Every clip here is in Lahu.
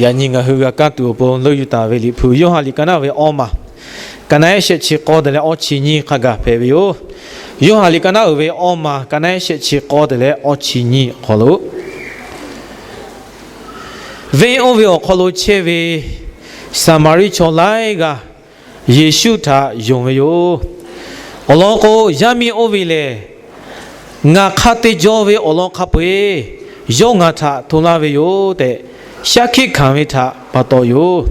Yaꞈ nyi ngaˬ hui g'a kaˇ tuˬ awˬ pon leuˆ yuˬ taˍ ve Liꞈ hpu Yoˇhanˬ liꞈ ka naˉ ve awˇ maˬ, ka naˉ ehˉ shehˆ chi k'awˇ te leh awˇ chi nyiˇ hk'a gaˬ hpehꞈ ve yoˬ. Yoˇhanˬ liꞈ ka naˉ uiˍ ve awˇ maˬ, ka naˉ ehˉ shehˆ chi k'awˇ te leh awˇ chi nyiˇ awˬ hk'aw lo, venˇ oˇ ve awˬ hk'aw lo chehˇ ve Saˍmaˍriˆ chaw laiˉ g'aˇ Yeˍsuˆ htaꞈ yonˍ ve yoˬ. Awˬ lawn k'o, yaˇ miˇ oˇ ve lehˬ, ngaˬ hk'a te jaw ve awˬ lawn hk'a peu-eˬ yawˇ ngaˬ htaꞈ hto laˇ ve yoˬ tehꞈ, shaˉ hkiˆ hkanˍ ve htaꞈ pa taw yoˬ.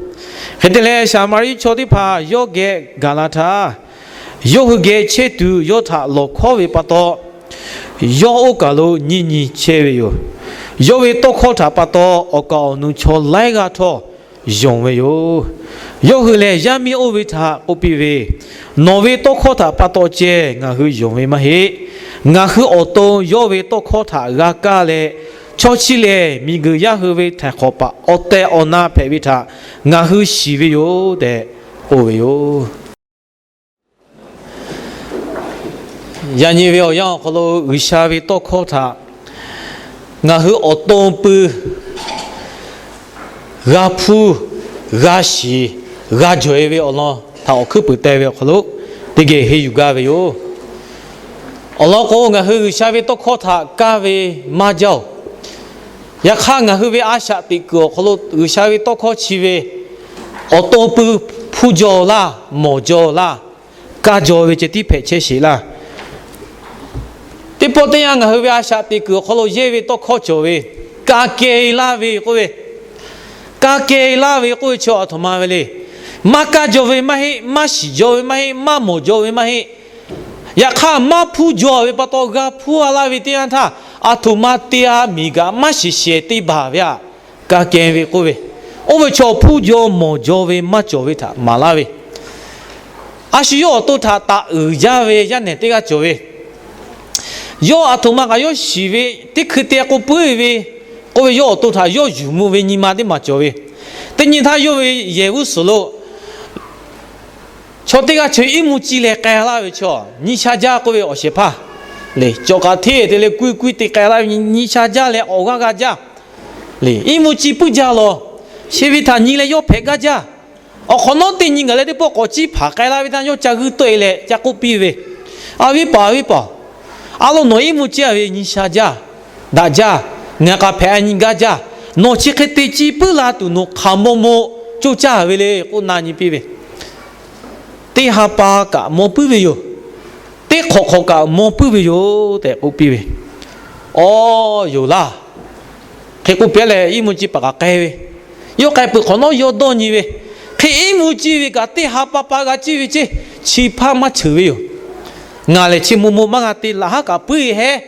Hk'e te leh, Saˍmaˍriˆ chaw teˇ hpaˍ yawˇ geh gaˬ la htaˇ, yawˇ hui geh chehˇ tuˬ yawˇ htaꞈ lawˬ hkawˉ ve pa taw, yawˇ oˇ kaˬ lo nyiˇ nyi chehˇ ve yoˬ. Yawˇ ve tawˇ hkawˇ htaꞈ pa taw, awˬ kaˍ awˬ nu chaw laiˉ g'aˇ htawˇ yonˍ ve yoˬ. Yawˇ hui lehˬ, yaˇ miˇ oˇ ve htaꞈ k'oˆ piˇ ve, Nawˬ ve tawˇ hkawˇ htaꞈ pa taw ceh ngaˬ hui yonˍ ve maˇ heˆ. Ngaˬ hui awˬ to yawˇ ve tawˇ hkawˇ htaꞈ g'a kaˇ leh, chaw chi lehˬ miˬguiˬ yaˇ hui ve htaiˍ hk'awꞈ paˍ awˬ tehˬ awˬ na hpehꞈ ve htaꞈ ngaˬ hui shiˍ ve yoˬ tehꞈ k'oˆ ve yoˬ. Yaꞈ nyi ve awˬ yanˇ awˬ hk'aw lo G'uiˬsha ve tawˇ hkawˇ htaꞈ ngaˬ hui awˬ to pui g'a hpuˇ, g'a shiˍ, g'a jawˬ-e ve awˬ lawn htaꞈ awˬ hkuiˉ puiˍ te ve awˬ hk'aw lo teˇ geh henˇ yuˬ gaˇ ve yoˬ. Awˬ lawn k'o, ngaˬ hui G'uiˬsha ve tawˇ hkawˇ htaꞈ kaˇ ve maˇ jaˇ-oˬ. Yaꞈ hk'aˇ, ngaˬ hui ve a shaꞈ teꞈ kuiˬ awˬ hk'aw lo G'uiˬsha ve tawˇ hkawˇ chi ve awˬ to pui hpuˇ jaw laˇ, mawˬ jaw laˇ, kaˇ jaw ve ceh tiˉ hpehꞈ chehˇ sheˍ laˇ. Teˇ pawˆ teˇ yanˇ ngaˬ hui ve a shaꞈ teꞈ kuiˬ awˬ hk'aw lo yehˇ ve tawˇ hkawˇ cawˬ ve, ka keh laˇ ve k'oˆ ve, ka keh laˇ ve k'oˆ ve chi aˬ htoꞈ ma ve le. Maˇ kaˇ jaw ve maˇ heˆ, maˇ shiˍ jaw ve maˇ heˆ, maˇ mawˬ jaw ve maˇ heˆ. Yaꞈ hk'aˇ, maˇ hpuˇ jaw ve pa taw g'a hpuˇ a laˇ ve teˇ yanˇ htaˇ, aˬ htoꞈ ma te a miˬ kaꞈ maˇ shiˍ shehˍ te baˬ ve aꞈ, ka keh ve k'oˆ ve, oˇ ve chaw hpuˇ jaw mawˬ jaw ve maˇ cawˬ ve htaꞈ maˍ laˇ ve. A shu yawˇ awˬ to htaꞈ taꞈ uiˍ jaˇ ve yaˇ nehˬ teˇ g'aˇ cawˬ ve, yawˇ aˬ htoꞈ ma kaꞈ yawˇ shiˍ ve, teˇ hkui te k'o puiˉ ve k'oˆ ve, yawˇ awˬ to htaꞈ yawˇ yuˬ mvuh ve nyi ma teˇ maˬ cawˬ ve. Teˇ nyi htaˇ yawˇ ve yehˬ g'uˇ suhˍ lo chaw teˇ g'aˇ chi iˉ mvuhˇ ciˇ leh k'ai laˇ ve chaw, nyi sha jaˇ k'oˆ ve awˬ shehˍ hpaˇ le, cawˬ k'aꞈ hteˇ te leh kui kui te k'ai laˇ ve, nyi sha jaˇ leh awˬ g'aˇ g'a jaˇ le, iˉ mvuhˇ ciˇ puiˉ jaˇ lawˬ. Shehˍ ve htaꞈ nyi leh yawˇ hpehꞈ gaˇ jaˇ. Awˬ hk'awꞈ nawˉ teˇ nyi gaˬ leh teˇ pawˆ k'awꞈ ciˇ hpaˍ k'ai laˇ ve htaˇ, yawˇ ca g'uiˇ tawˆ-e leh ca k'oˆ piˇ ve, A viˉ paˍ, a viˉ paˍ, a lo nawˬ iˉ mvuhˇ ciˇ a ve nyi sha jaˇ, daꞈ jaˇ, ngaˬ k'aꞈ hpehꞈ a nyi gaˇ jaˇ. Nawˬ chi hk'e te ciˇ puiˉ la tuˬ nawˬ hk'aˬ maw maw coˇ caˇ ve le k'oˆ na nyi piˇ ve, teˇ ha pa kaꞈ maw puiˉ ve yoˬ. Teˇ hk'awꞈ hk'awꞈ kaꞈ maw puiˉ ve yoˬ tehꞈ k'oˆ piˇ ve. Awˬ yoˬ laˇ. Hk'e k'oˆ piˇ leh iˉ mvuhˇ ciˇ paˍ kaꞈ k'ai ve. Yawˇ k'ai peuˬ hk'awꞈ nawˉ yawˇ dawˇ nyi ve, Hk'e iˉ mvuhˇ ciˇ ve kaꞈ teˇ ha pa pa g'a ciˇ ve ceˇ, chi hpaˇ maˇ cheuˬ ve yoˬ. Ngaˬ lehˬ chi maw maw maˇ g'a te, laꞈ haˉ kaꞈ puiˉ heˆ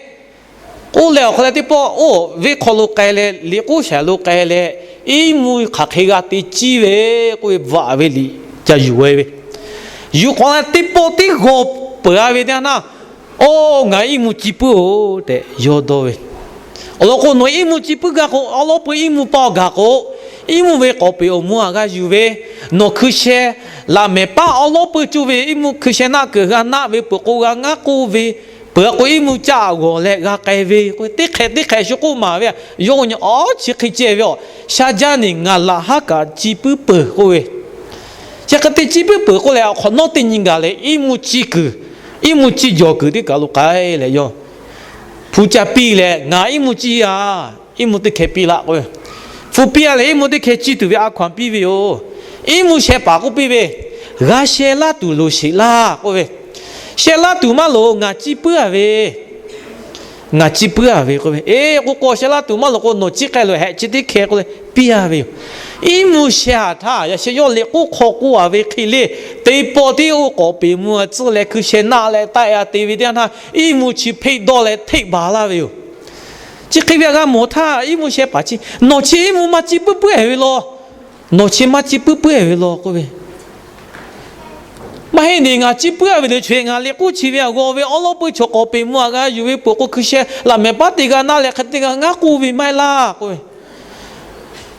k'oˆ leh, awˬ hk'aw leh teˇ pawˆ oˇ venˇ hk'aw lo k'ai leh, liꞈ k'oˉ shaˍ lo k'ai leh, iˉ mvuhˇ hk'aˬ hk'e g'a te ciˇ ve k'oˆ ve bvuhꞈ ve liꞈ ca yuˬ-e ve. Yuˬ hk'awꞈ leh teˇ pawˆ teˇ g'aw peuˬ-a ve teˇ yanˇ, Oˇ, ngaˬ iˉ mvuhˇ ciˇ puiˉ-oˬ tehꞈ yawˇ dawˇ ve. Awˬ lawn k'o, nawˬ iˉ mvuhˇ ciˇ puiˉ gaˇ k'o, awˉ lawˉ peu iˉ mvuhˇ paw gaˬ k'o, iˉ mvuhˇ ve k'awˍ peˍ awˬ mvuhˇ-a g'a yuˬ ve, nawˬ hkui sheh laꞈ mehˍ paˉ awˉ lawˉ peu coˇ ve iˉ mvuhˇ hkui sheh naˆ keuˬ g'a naˆ ve peuˬ k'o, g'a ngaˉ k'oˆ ve peuˬ k'o, iˉ mvuhˇ caˆ g'awˬ leh g'a k'ai ve k'o, teˇ hk'ehꞈ teˇ hk'ehꞈ shu k'oˆ maˍ ve, yawˇ nyi awˉ chi hk'e ceh ve, Aw, sha jaˇ neˬ ngaˬ laꞈ haˉ kaꞈ ciˇ puiˉ peuˬ k'oˆ ve. Chi hk'e te ciˇ puiˉ peuˬ k'oˆ leh, awˬ hk'awꞈ nawˉ teˇ nyi gaˬ leh iˉ mvuhˇ ciˇ kuiˬ, iˉ mvuhˇ ciˇ jawˬ kuiˬ teˇ kaˬ lo k'ai leh yawˇ hpu ca piˇ leh, Ngaˬ iˉ mvuhˇ ciˇ-a, iˉ mvuhˇ teˇ hkeh piˇ laˇ k'oˆ ve. Hpu piˇ-a leh iˉ mvuhˇ teˇ hkeh ciˇ tuˬ ve a hkaw-anˬ piˇ ve yoˬ. Iˉ mvuhˇ sheh paˍ k'oˆ piˇ ve, G'a sheh laˇ tuˬ loˍ sheˍ laˇ k'oˆ ve. Sheh laˇ tuˬ maˇ loˍ, ngaˬ ciˇ puiˉ-a ve Ngaˬ ciˇ puiˉ-a ve k'oˆ ve. Eˬ, k'o k'o sheh laˇ tuˬ maˇ loˍ k'o, nawˬ ciˇ k'ai loˬ hehꞈ chi teˇ hkeh k'oˆ leh piˇ-a ve yoˬ. Iˉ mvuhˇ sheh-a htaˇ, yaꞈ sheh yawˇ liꞈ k'oˆ hk'aw k'oˆ-a ve hk'e le, teˇ pawˆ tiˉ oˇ k'awˍ peˍ mvuhˇ-a tcuhˇ leh hkui sheh naˆ leh taˆ-e-a te ve teˇ yanˇ htaˇ, iˉ mvuhˇ chi hpeˆ dawˇ leh hteˆ baˬ laˇ ve yoˬ. Chi hk'e ve a g'a mawˬ htaˇ, iˉ mvuhˇ sheh paˍ chi, Nawˬ chi iˉ mvuhˇ maˇ ciˇ puiˉ puiˉ-ehˍ ve law. Nawˬ chi maˇ ciˇ puiˉ puiˉ-ehˍ ve law k'oˆ ve. Maˇ heˆ neˬ, ngaˬ ciˇ puiˉ-a ve le, chaw ngaˬ liꞈ k'oˆ chi ve a g'aw ve awˉ lawˉ peu chaw k'awˍ peˍ mvuhˇ-a g'a yuˬ ve peuˬ k'o, hkui sheh laꞈ mehˍ paˉ te g'a naˆ leh hk'e te g'a ngaˉ k'oˆ ve maˇ heˆ laˇ k'oˆ ve.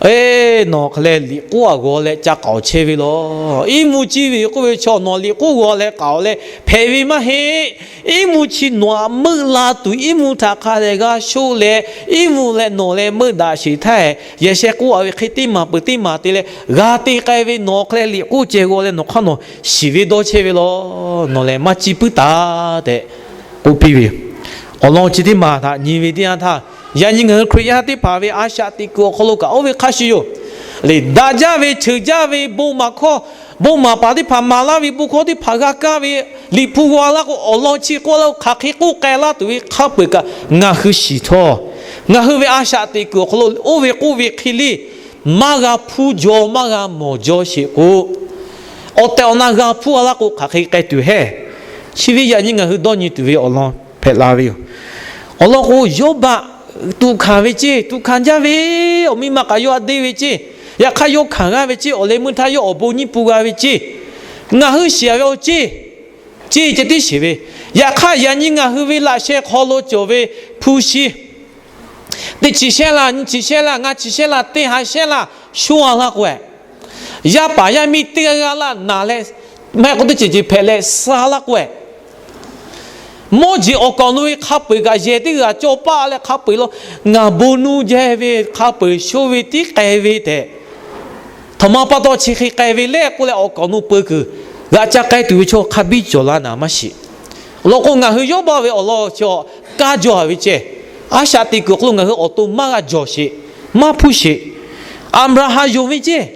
Eˬ, nawˬ hk'aˬ lehˬ liꞈ k'oˉ aꞈ g'aw leh ca k'aoˍ chehˇ ve law. Iˉ mvuhˇ ciˇ ve k'oˆ ve chaw nawˬ liꞈ k'oˉ g'aw leh k'aoˍ leh hpehꞈ ve maˇ heˆ. Iˉ mvuhˇ chi nawˬ aꞈ meuˆ la tuˬ, iˉ mvuhˇ htaꞈ hk'a dehꞈ g'a shoˆ leh, iˉ mvuhˇ leh nawˬ leh meuˆ daꞈ sheˍ htaˇ, yaꞈ sheh k'oˆ a ve hk'e teˇ maˬ peuˬ teˇ maˬ te leh g'a te k'ai ve nawˬ hk'aˬ lehˬ liꞈ k'oˉ ceh g'aw leh nawˬ hk'aˇ nawˬ shiˍ ve dawˇ chehˇ ve law. Nawˬ lehˬ maˇ ciˇ puiˉ taˍ tehꞈ k'oˆ piˇ ve yoˬ. Awˬ lawn chi teˇ maˬ htaꞈ nyi ve teˇ yanˇ htaˇ, yaꞈ nyi ngaˬ hui Hkriꞈ yaˇ teˇ hpaˍ ve a shaꞈ teꞈ kuiˬ awˬ hk'aw lo kaꞈ oˇ ve hk'a shuˍ yoˬ. Lehˬ, daꞈ jaˇ ve, cheuˬ jaˇ ve, bon maˍ hkawˇ, bon maˍ paˍ teˇ hpaˍ maˍ laˇ ve, bon hkawˇ teˇ hpaˍ g'a kaˇ ve, liꞈ hpu g'aw laˇ k'o, awˬ lawn chi k'oˆ laˇ k'o, hk'aˬ hk'e k'oˆ k'ai laˇ tuˬ ve hk'a peu-eˬ kaꞈ ngaˬ hui shiˍ htawˇ, ngaˬ hui ve a shaꞈ teꞈ kuiˬ awˬ hk'aw lo oˇ ve k'oˆ ve hk'e le, maˇ g'a hpuˇ jaw, maˇ g'a mawˬ jaw sheˍ k'o, awˬ tehˬ awˬ na g'a hpuˇ a laˇ k'o, hk'aˬ hk'e k'ai tuˬ hehˉ. Chi ve yaꞈ nyi ngaˬ hui dawˇ nyi tuˬ ve awˬ lawn hpehꞈ la ve yoˬ. Awˬ lawn k'o, Yawˇbaˆ tuꞈ hkanˍ ve ceˇ, tuꞈ hkanˍ jaˇ ve, awˬ miˇ ma kaꞈ yawˇ a deˇ ve ceˇ, yaꞈ hk'aˇ yawˇ hkanˍ g'aˇ ve ceˇ, awˬ leh meuˇ htaˇ yawˇ awˬ bon nyiˇ pun g'a ve ceˇ, ngaˬ hui shiˍ a ve awˬ ceˇ, ceˇ ceh tiˉ sheˍ ve. Yaꞈ hk'aˇ, yaꞈ nyi ngaˬ hui ve laꞈ sheh hk'aw lo cawˬ ve hpu shi, teˇ chi shehˉ laˇ, nyiˇ chi shehˉ laˇ, ngaˇ chi shehˉ laˇ, teˇ ha shehˉ laˇ, sho a laˇ k'o, yaˇ paˍ yaˇ miˇ teˇ g'aˇ g'aˇ laˇ naˬ leh, maˇ heˆ k'o teˇ ceuˬ ceuˬ hpehꞈ leh suh laˇ k'o, mawˇ jeˬ awˬ kaˍ awˬ nu ve hk'a peu-eˬ kaꞈ yehˬ teˇ g'aˇ cawˇ paˆ leh hk'a peu-eˬ lo, ngaˬ bon nuˇ jehˇ ve hk'a peu-eˬ sho ve tiˉ k'ai ve tehꞈ, htaꞈ ma pa taw chi hk'e k'ai ve lehˬ k'oˆ leh awˬ kaˍ awˬ nu peu kuiˬ g'aꞈ ca k'ai tuˬ ve chaw hk'a biˇ cawˬ la naˍ maˇ shiˍ. Awˬ lawn k'o, ngaˬ hui Yawˇbaˆ ve awˬ lawn chi kaˇ jaw a ve ceˇ, a shaꞈ teꞈ kuiˬ awˬ hk'aw lo ngaˬ hui awˬ to maˇ g'a jawˬ sheˍ, maˇ hpuˇ sheˍ. Aˍbraˍhanˍ yonˍ ve ceˇ,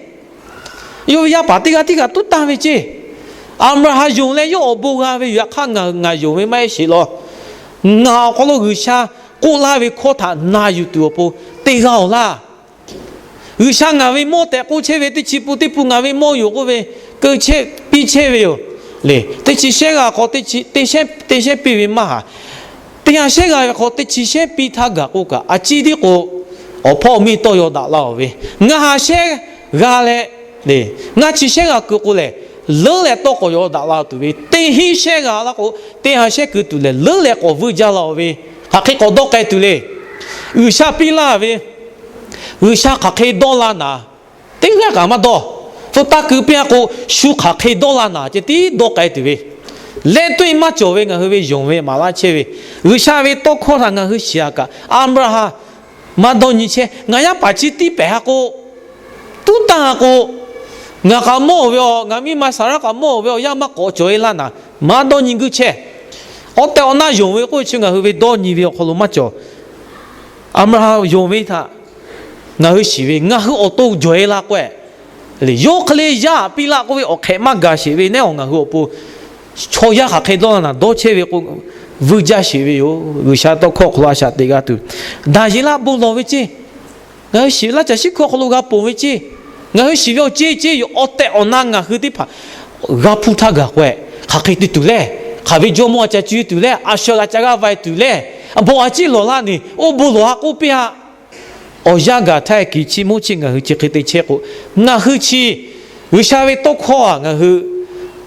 yawˇ ve yaˇ paˍ teˇ g'aˇ teˇ g'aˇ tuˉ tanˇ ve ceˇ. Aˍbraˍhanˍ yonˍ leh yawˇ awˬ bon g'a ve yoˬ. Yaꞈ hk'aˇ ngaˬ, ngaˬ yonˍ ve maˇ heˆ sheˍ law. Ngaˬ awˬ hk'aw lo G'uiˬsha k'oˆ laˇ ve hkawˇ htaꞈ na yuˬ tuˬ awˬ pon teˇ g'aˇ awˬ laˇ. G'uiˬsha ngaˬ ve mawˇ tehꞈ k'oˆ chehˇ ve, teˇ chi pun teˇ pun ngaˬ ve mawˇ yoˬ k'oˆ ve, keu chehˇ piˇ chehˇ ve yoˬ. Lehˬ, teˇ chi shehˉ g'aˇ hk'aw teˇ chi, teˇ shehˉ, teˇ shehˉ piˇ ve maˇ haˍ. Teˇ ha shehˉ g'aˇ ve hk'aw teˇ chi shehˉ piˇ htaˇ gaˬ k'o kaꞈ, a ciˉ tiˉ k'o, awˬ hpawˇ awˬ miˇ tawˇ yaw daꞈ la-oˬ ve, ngaˇ ha shehˉ g'aˇ leh, ngaˇ chi shehˉ g'aˇ keu k'o lehˬ, leuˉ leh tawˇ k'awꞈ yaw daꞈ la tuˬ ve, teˇ hinˉ shehˉ g'aˇ laˇ k'o, teˇ ha shehˉ keu tuˬ lehˬ, leuˉ leh k'awꞈ vuiˇ jaˇ la-oˬ ve, hk'aˬ hk'e k'awꞈ dawˇ k'ai tuˬ le. G'uiˬsha piˇ laˇ ve, G'uiˬsha hk'aˬ hk'e dawˇ la naˍ, teˇ g'aˇ kaꞈ maˇ dawˇ. Hpu taˇ keu piˇ-a k'o, shu hk'aˬ hk'e dawˇ la naˍ ceh tiˉ dawˇ k'ai tuˬ ve, leh tuˆ-e maˇ cawˬ ve ngaˬ hui ve yonˍ ve maˍ laˇ chehˇ ve, G'uiˬsha ve tawˇ hkawˇ htaꞈ ngaˬ hui shiˍ-a kaꞈ, Aˍbraˍhanˍ maˇ dawˇ nyi chehˇ. Ngaˬ yaˇ paˍ chi tiˉ pehˍ ha k'o, tuˉ tanˇ ha k'o, ngaˬ k'aꞈ mawˇ-oˬ ve awˬ, ngaˬ miˇ ma Saˍraˆ k'aꞈ mawˇ-oˬ ve awˬ yaˇ maˇ k'awꞈ cawˬ-e laˇ naˍ, maˇ dawˇ nyi guiˇ chehˇ. Awˬ tehˬ awˬ na yonˍ ve k'oˆ ve chi ngaˬ hui ve dawˇ nyi ve awˬ hk'aw lo maˇ cawˬ. Aˍbraˍhanˍ yonˍ ve htaꞈ ngaˬ hui shiˍ ve, ngaˬ hui awˬ to jawˬ-e la k'o, yawˇ hk'e le yaˇ piˇ laˇ k'oˆ ve awˬ hk'ehꞈ maˇ gaˬ sheˍ ve nehˉ awˬ ngaˬ hui awˬ pon chaw yaˇ hk'aˬ hk'e dawˇ la naˍ dawˇ chehˇ ve k'o, vuiˇ jaˇ sheˍ ve yoˬ. G'uiˬsha tawˇ hkawˇ awˬ hk'aw lo a shaꞈ teꞈ g'a tuˬ, Daˍyeˍlaˆ bon lawˬ ve ceˇ, ngaˬ hui shiˍ ve laˇ caˬ shiˉ hkui awˬ hk'aw lo g'a ponˬ ve ceˇ, ngaˬ hui shiˍ ve awˬ ceˇ ceˇ yoˬ. Awˬ tehˬ awˬ na ngaˬ hui teˇ hpaˍ g'a hpuˇ htaˇ gaˬ k'o, hk'aˬ hk'e te tuˬ lehˬ, hk'aˬ ve jawˇmawˇ a ca cuˇ tuˬ lehˬ, a shu g'a ca g'aˇ va tuˬ lehˬ, bon a ciˉ lawˬ laˇ neˬ, oˇ bon lawˬ ha k'oˆ piˇ-a. Awˬ yanˇ gaˬ htaˇ kiˬ chiˇ mawˇ chi ngaˬ hui chi hk'e te chehˇ k'o, ngaˬ hui chi G'uiˬsha ve tawˇ hkawˇ-a ngaˬ hui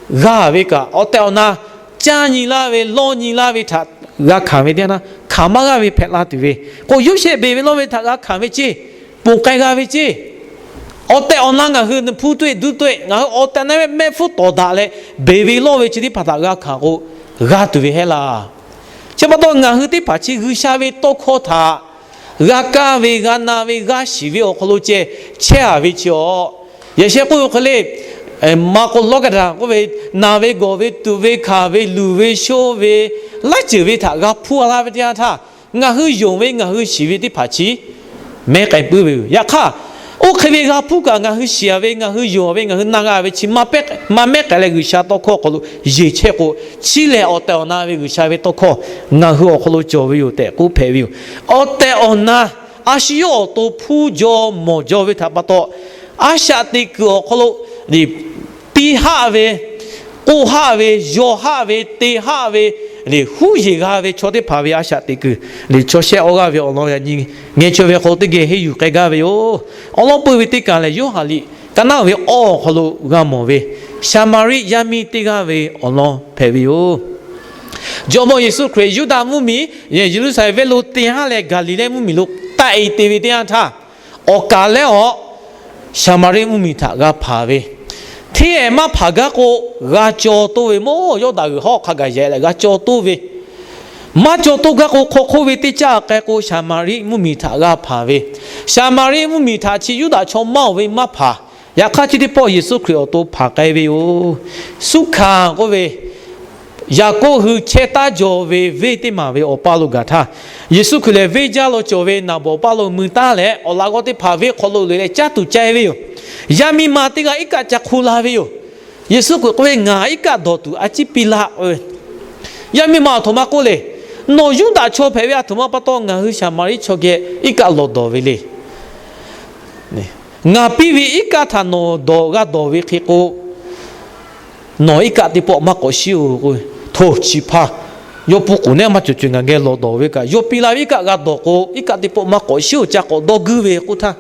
g'a ve kaꞈ, awˬ tehˬ awˬ na caˇ nyi laˇ ve, lawˇ nyi laˇ ve htaꞈ g'a hkanˍ ve teˇ yanˇ htaˇ, hkanˍ maˇ g'aˇ ve hpehꞈ la tuˬ ve k'o, Yoˇsehꞈ beˬ ve lawˇ ve htaꞈ g'a hkanˍ ve ceˇ, ponˬ k'ai g'a ve ceˇ. Awˬ tehˬ awˬ na ngaˬ hui hpu tuˆ-e duˇ tuˆ-e, ngaˬ hui awˬ tehˬ na ve mehˆ hpfuhˇ tawˍ daꞈ leh, beˬ ve lawˇ ve chi teˇ hpaˍ htaꞈ g'a hkanˍ k'o, g'a tuˬ ve hehˉ laˇ. Chi pa taw ngaˬ hui teˇ hpaˍ chi G'uiˬsha ve tawˇ hkawˇ htaꞈ g'a kaˇ ve, g'a na ve, g'a shiˍ ve awˬ hk'aw lo ceh chehˇ-a ve chi-a. Yaꞈ sheh k'oˆ ve hk'e le, maˇ k'o lawˇ kaꞈ daꞈ k'oˆ ve, naˬ ve, gawˬ ve, tuꞈ ve, hkanˍ ve, luˬ ve, shonˇ ve, laiˉ ceuˬ ve htaꞈ g'a hpuˇ a laˇ ve teˇ yanˇ htaˇ, ngaˬ hui yonˍ ve, ngaˬ hui shiˍ ve teˇ hpaˍ chi mehˉ k'ai puiˉ ve yoˬ. Yaꞈ hk'aˇ, oˇ hk'e ve g'a hpuˇ kaꞈ ngaˬ hui shiˍ-a ve, ngaˬ hui yonˍ ve, ngaˬ hui na g'a ve chi maˇ mehˉ k'ai leh G'uiˬsha tawˇ hkawˇ awˬ hk'aw lo yeˬ chehˇ k'o, chi lehˬ awˬ tehˬ awˬ na ve G'uiˬsha ve tawˇ hkawˇ ngaˬ hui awˬ hk'aw lo cawˬ ve yoˬ tehꞈ k'oˆ hpehꞈ ve yoˬ. Awˬ tehˬ awˬ na a shu yawˇ awˬ to hpuˇ jaw mawˬ jaw ve htaꞈ pa taw, a shaꞈ teꞈ kuiˬ awˬ hk'aw lo piˇ haˆ ve, k'oˆ haˆ ve, yaw haˆ ve, te haˆ ve, huˉ yeˬ g'a ve chaw teˇ hpaˍ ve a shaꞈ teꞈ kuiˬ, chaw shehˆ awˇ g'aˇ ve awˬ lawn yaꞈ nyi ngeh chaweh ve hk'aw lo teˇ geh henˇ yuˬ k'ai gaˇ ve yoˬ. Awˬ lawn peuˬ ve teˇ kaˬ lehˬ, Yoˇhanˬ liꞈ ka naˉ ve awˬ hk'aw lo g'a mawˬ ve, Saˍmaˍriˆ yaˇ miˇ teˇ g'aˇ ve awˬ lawn hpehꞈ ve yoˬ. Jawˇmawˇ Yeˍsuˆ Hkriꞈ Yuˇdaꞈ mvuhˇmiˬ, Yeˍruˆsaˍlehnˍ venˇ lo te haˉ leh Gaˍliˍlehˇ mvuhˇmiˬ lo taˆ-e te ve teˇ yanˇ htaˇ, awˬ kaˍ lehˬ awˬ Saˍmaˍriˆ mvuhˇmiˬ htaꞈ g'a hpanˍ ve, hteˇ ehˍ maˇ hpanˍ gaˇ k'o, g'a caw toˇ ve mawˇ. Yawˇdanˍ g'uiˬ hawˉ hk'a gaˬ yehˬ leh g'a caw toˇ ve, maˇ caw toˇ gaˇ k'o, hk'aw hk'oˆ ve teˇ caˇ k'ai k'o, Saˍmaˍriˆ mvuhˇmiˬ htaꞈ g'a hpanˍ ve, Saˍmaˍriˆ mvuhˇmiˬ htaꞈ chi Yuˇdaꞈ chaw maˇ oˬ ve maˇ hpanˍ. Yaꞈ hk'aˇ, chi teˇ pawˆ Yeˍsuˆ Hkriꞈ awˬ to hpanˍ k'ai ve yoˬ. Suˉhkanˍ k'oˆ ve, Yaˍkoˆ hui chehˇ taˉ jaw ve venˇ teˇ maˬ ve awˬ paˇ lo gaˬ htaˇ, Yeˍsuˆ Hkriꞈ lehˬ venˇ jaˇ lo cawˬ ve naˍ bawˍ paˇ lo mui taˉ leh, awˬ laꞈ g'awˇ teˇ hpaˍ venˇ hk'aw lo loꞈ leh caˉ tuˬ ca e ve yoˬ. Yaˇ miˇ ma teˇ g'aˇ iˉ kaˆ ca hk'u la ve yoˬ. Yeˍsuˆ Hkriꞈ k'oˆ ve, Ngaˬ iˉ kaˆ dawˬ tuˬ a ciˉ piˇ laˇ. Yaˇ miˇ ma aˬ htoꞈ ma k'oˆ le, Nawˬ Yuˇdaꞈ chaw hpehꞈ ve aˬ htoꞈ ma pa taw ngaˬ hui Saˍmaˍriˆ chaw geh iˉ kaˆ lawˬ dawˬ ve le. Ngaˬ piˇ ve iˉ kaˆ htaꞈ nawˬ dawˬ g'a dawˬ ve hk'e k'o, nawˬ iˉ kaˆ teˇ pawˆ maˇ k'awꞈ shiˉ-oˬ k'o, hto chi hpaˇ yawˇ pfuhˇ k'oˍ neˉ maˇ cawˬ cawˬ ngaˬ geh lawˬ dawˬ ve kaꞈ, yawˇ piˇ la ve iˉ kaˆ g'a dawˬ k'o, iˉ kaˆ teˇ pawˆ maˇ k'awꞈ shiˉ-oˬ, ca k'awꞈ dawˇ guiˇ ve k'oˆ htaˇ,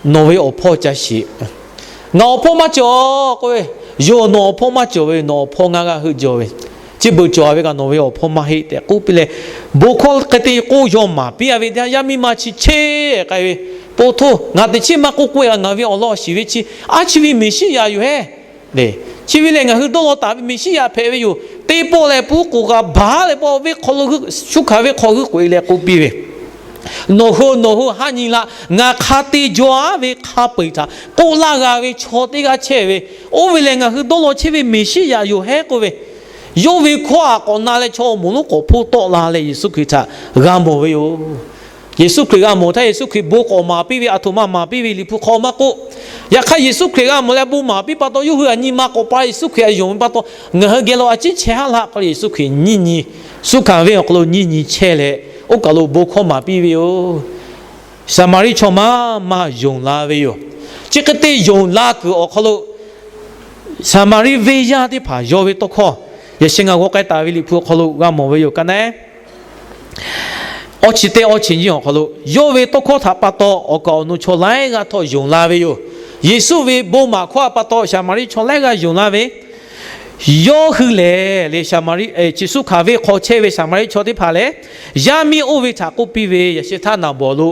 Nawˬ ve awˬ hpawˇ ca shiˍ. Ngaˬ awˬ hpawˇ maˇ cawˬ k'oˆ ve, Yoˬ, nawˬ awˬ hpawˇ maˇ cawˬ ve, nawˬ awˬ hpawˇ ngaˇ g'aˇ heuˆ jaw ve, chi beuꞈ cawˬ ve kaꞈ nawˬ ve awˬ hpawˇ maˇ heˆ tehꞈ k'oˆ piˇ leh, bon hkawˇ hk'e te k'oˆ yawˇ maˍ piˇ-a ve teˇ yanˇ, yaˇ miˇ ma chi cheˇ k'ai ve, Po htoˇ, ngaˬ teꞈ chiˉ maˇ k'oˆ k'oˆ-e, ngaˬ ve awˬ lawn awˬ shiˍ ve chi, a chi ve Meˍsiˉyaꞈ yoˬ hehˉ. Chi ve lehˬ ngaˬ hui dawˇ law taˍ ve Meˍsiˉyaꞈ hpehꞈ ve yoˬ. Teˇ pawˆ lehˬ pawˆ k'oˍ g'a baˬ leh pawˆ venˇ hk'aw lo, shuˉ hkanˍ venˇ hk'aw g'euˆ k'oꞈ-e leh k'oˆ piˇ ve, Nawˬ hui nawˬ hui ha nyi laˇ. Ngaˬ hk'a te jaw-aˉ ve hk'a peu-eˬ htaꞈ k'oˆ laˇ g'a ve chaw teˇ g'aˇ chehˇ ve, oˇ ve lehˬ ngaˬ hui dawˇ law chehˇ ve Meˍsiˉyaꞈ yoˬ hehˉ k'oˆ ve, yawˇ ve hkawˇ aꞈ k'awꞈ na leh chaw awˬ moˍ lonˉ k'awꞈ hpoˆ tawˆ la leh Yeˍsuˆ Hkriꞈ htaꞈ g'a mawˬ ve yoˬ. Yeˍsuˆ Hkriꞈ g'a mawˬ htaˇ Yeˍsuˆ Hkriꞈ bon k'awꞈ maˍ piˇ ve, aˬ htoꞈ ma maˍ piˇ ve Liꞈ hpu hk'aw maˇ k'oˆ. Yaꞈ hk'aˇ Yeˍsuˆ Hkriꞈ g'a mawˬ leh bon maˍ piˇ pa taw, yawˇ hui aꞈ nyi ma k'awꞈ pa Yeˍsuˆ Hkriꞈ aꞈ yonˍ ve pa taw, ngaˬ hui geh lo a ciˉ chehˇ haˉ laˇ k'oˆ leh Yeˍsuˆ Hkriꞈ nyiˇ nyi, shuˉ hkanˍ venˇ awˬ hk'aw lo nyiˇ nyi chehˇ leh, oˇ kaˬ lo bon hkawˇ maˍ piˇ ve yoˬ. Saˍmaˍriˆ chaw maˇ maˇ yonˍ la ve yoˬ. Chi hk'e te yonˍ la kuiˬ awˬ hk'aw lo, Saˍmaˍriˆ venˇ yaˇ teˇ hpaˍ yawˇ ve tawˇ hkawˇ, yaꞈ sheh ngaˬ g'aw k'ai taˍ ve Liꞈ hpu awˬ hk'aw lo g'a mawˬ ve yoˬ. Ka naˉ awˇ chi teˇ awˇ chi nyiˇ awˬ hk'aw lo yawˇ ve tawˇ hkawˇ htaꞈ pa taw awˬ kaˍ awˬ nu chaw laiˉ g'aˇ htawˇ yonˍ la ve yoˬ. Yeˍsuˆ ve bon maˍ hkawˇ htaꞈ pa taw Saˍmaˍriˆ chaw laiˉ g'aˇ yonˍ la ve, yawˇ hui lehˬ le, Saˍmaˍriˆ chi shuˉ hkanˍ venˇ hk'aw chehˇ ve Saˍmaˍriˆ chaw teˇ hpaˍ lehˬ, yaˇ miˇ oˇ ve htaꞈ k'oˆ piˇ ve, yaꞈ sheh htaˇ naˍ bawˍ lo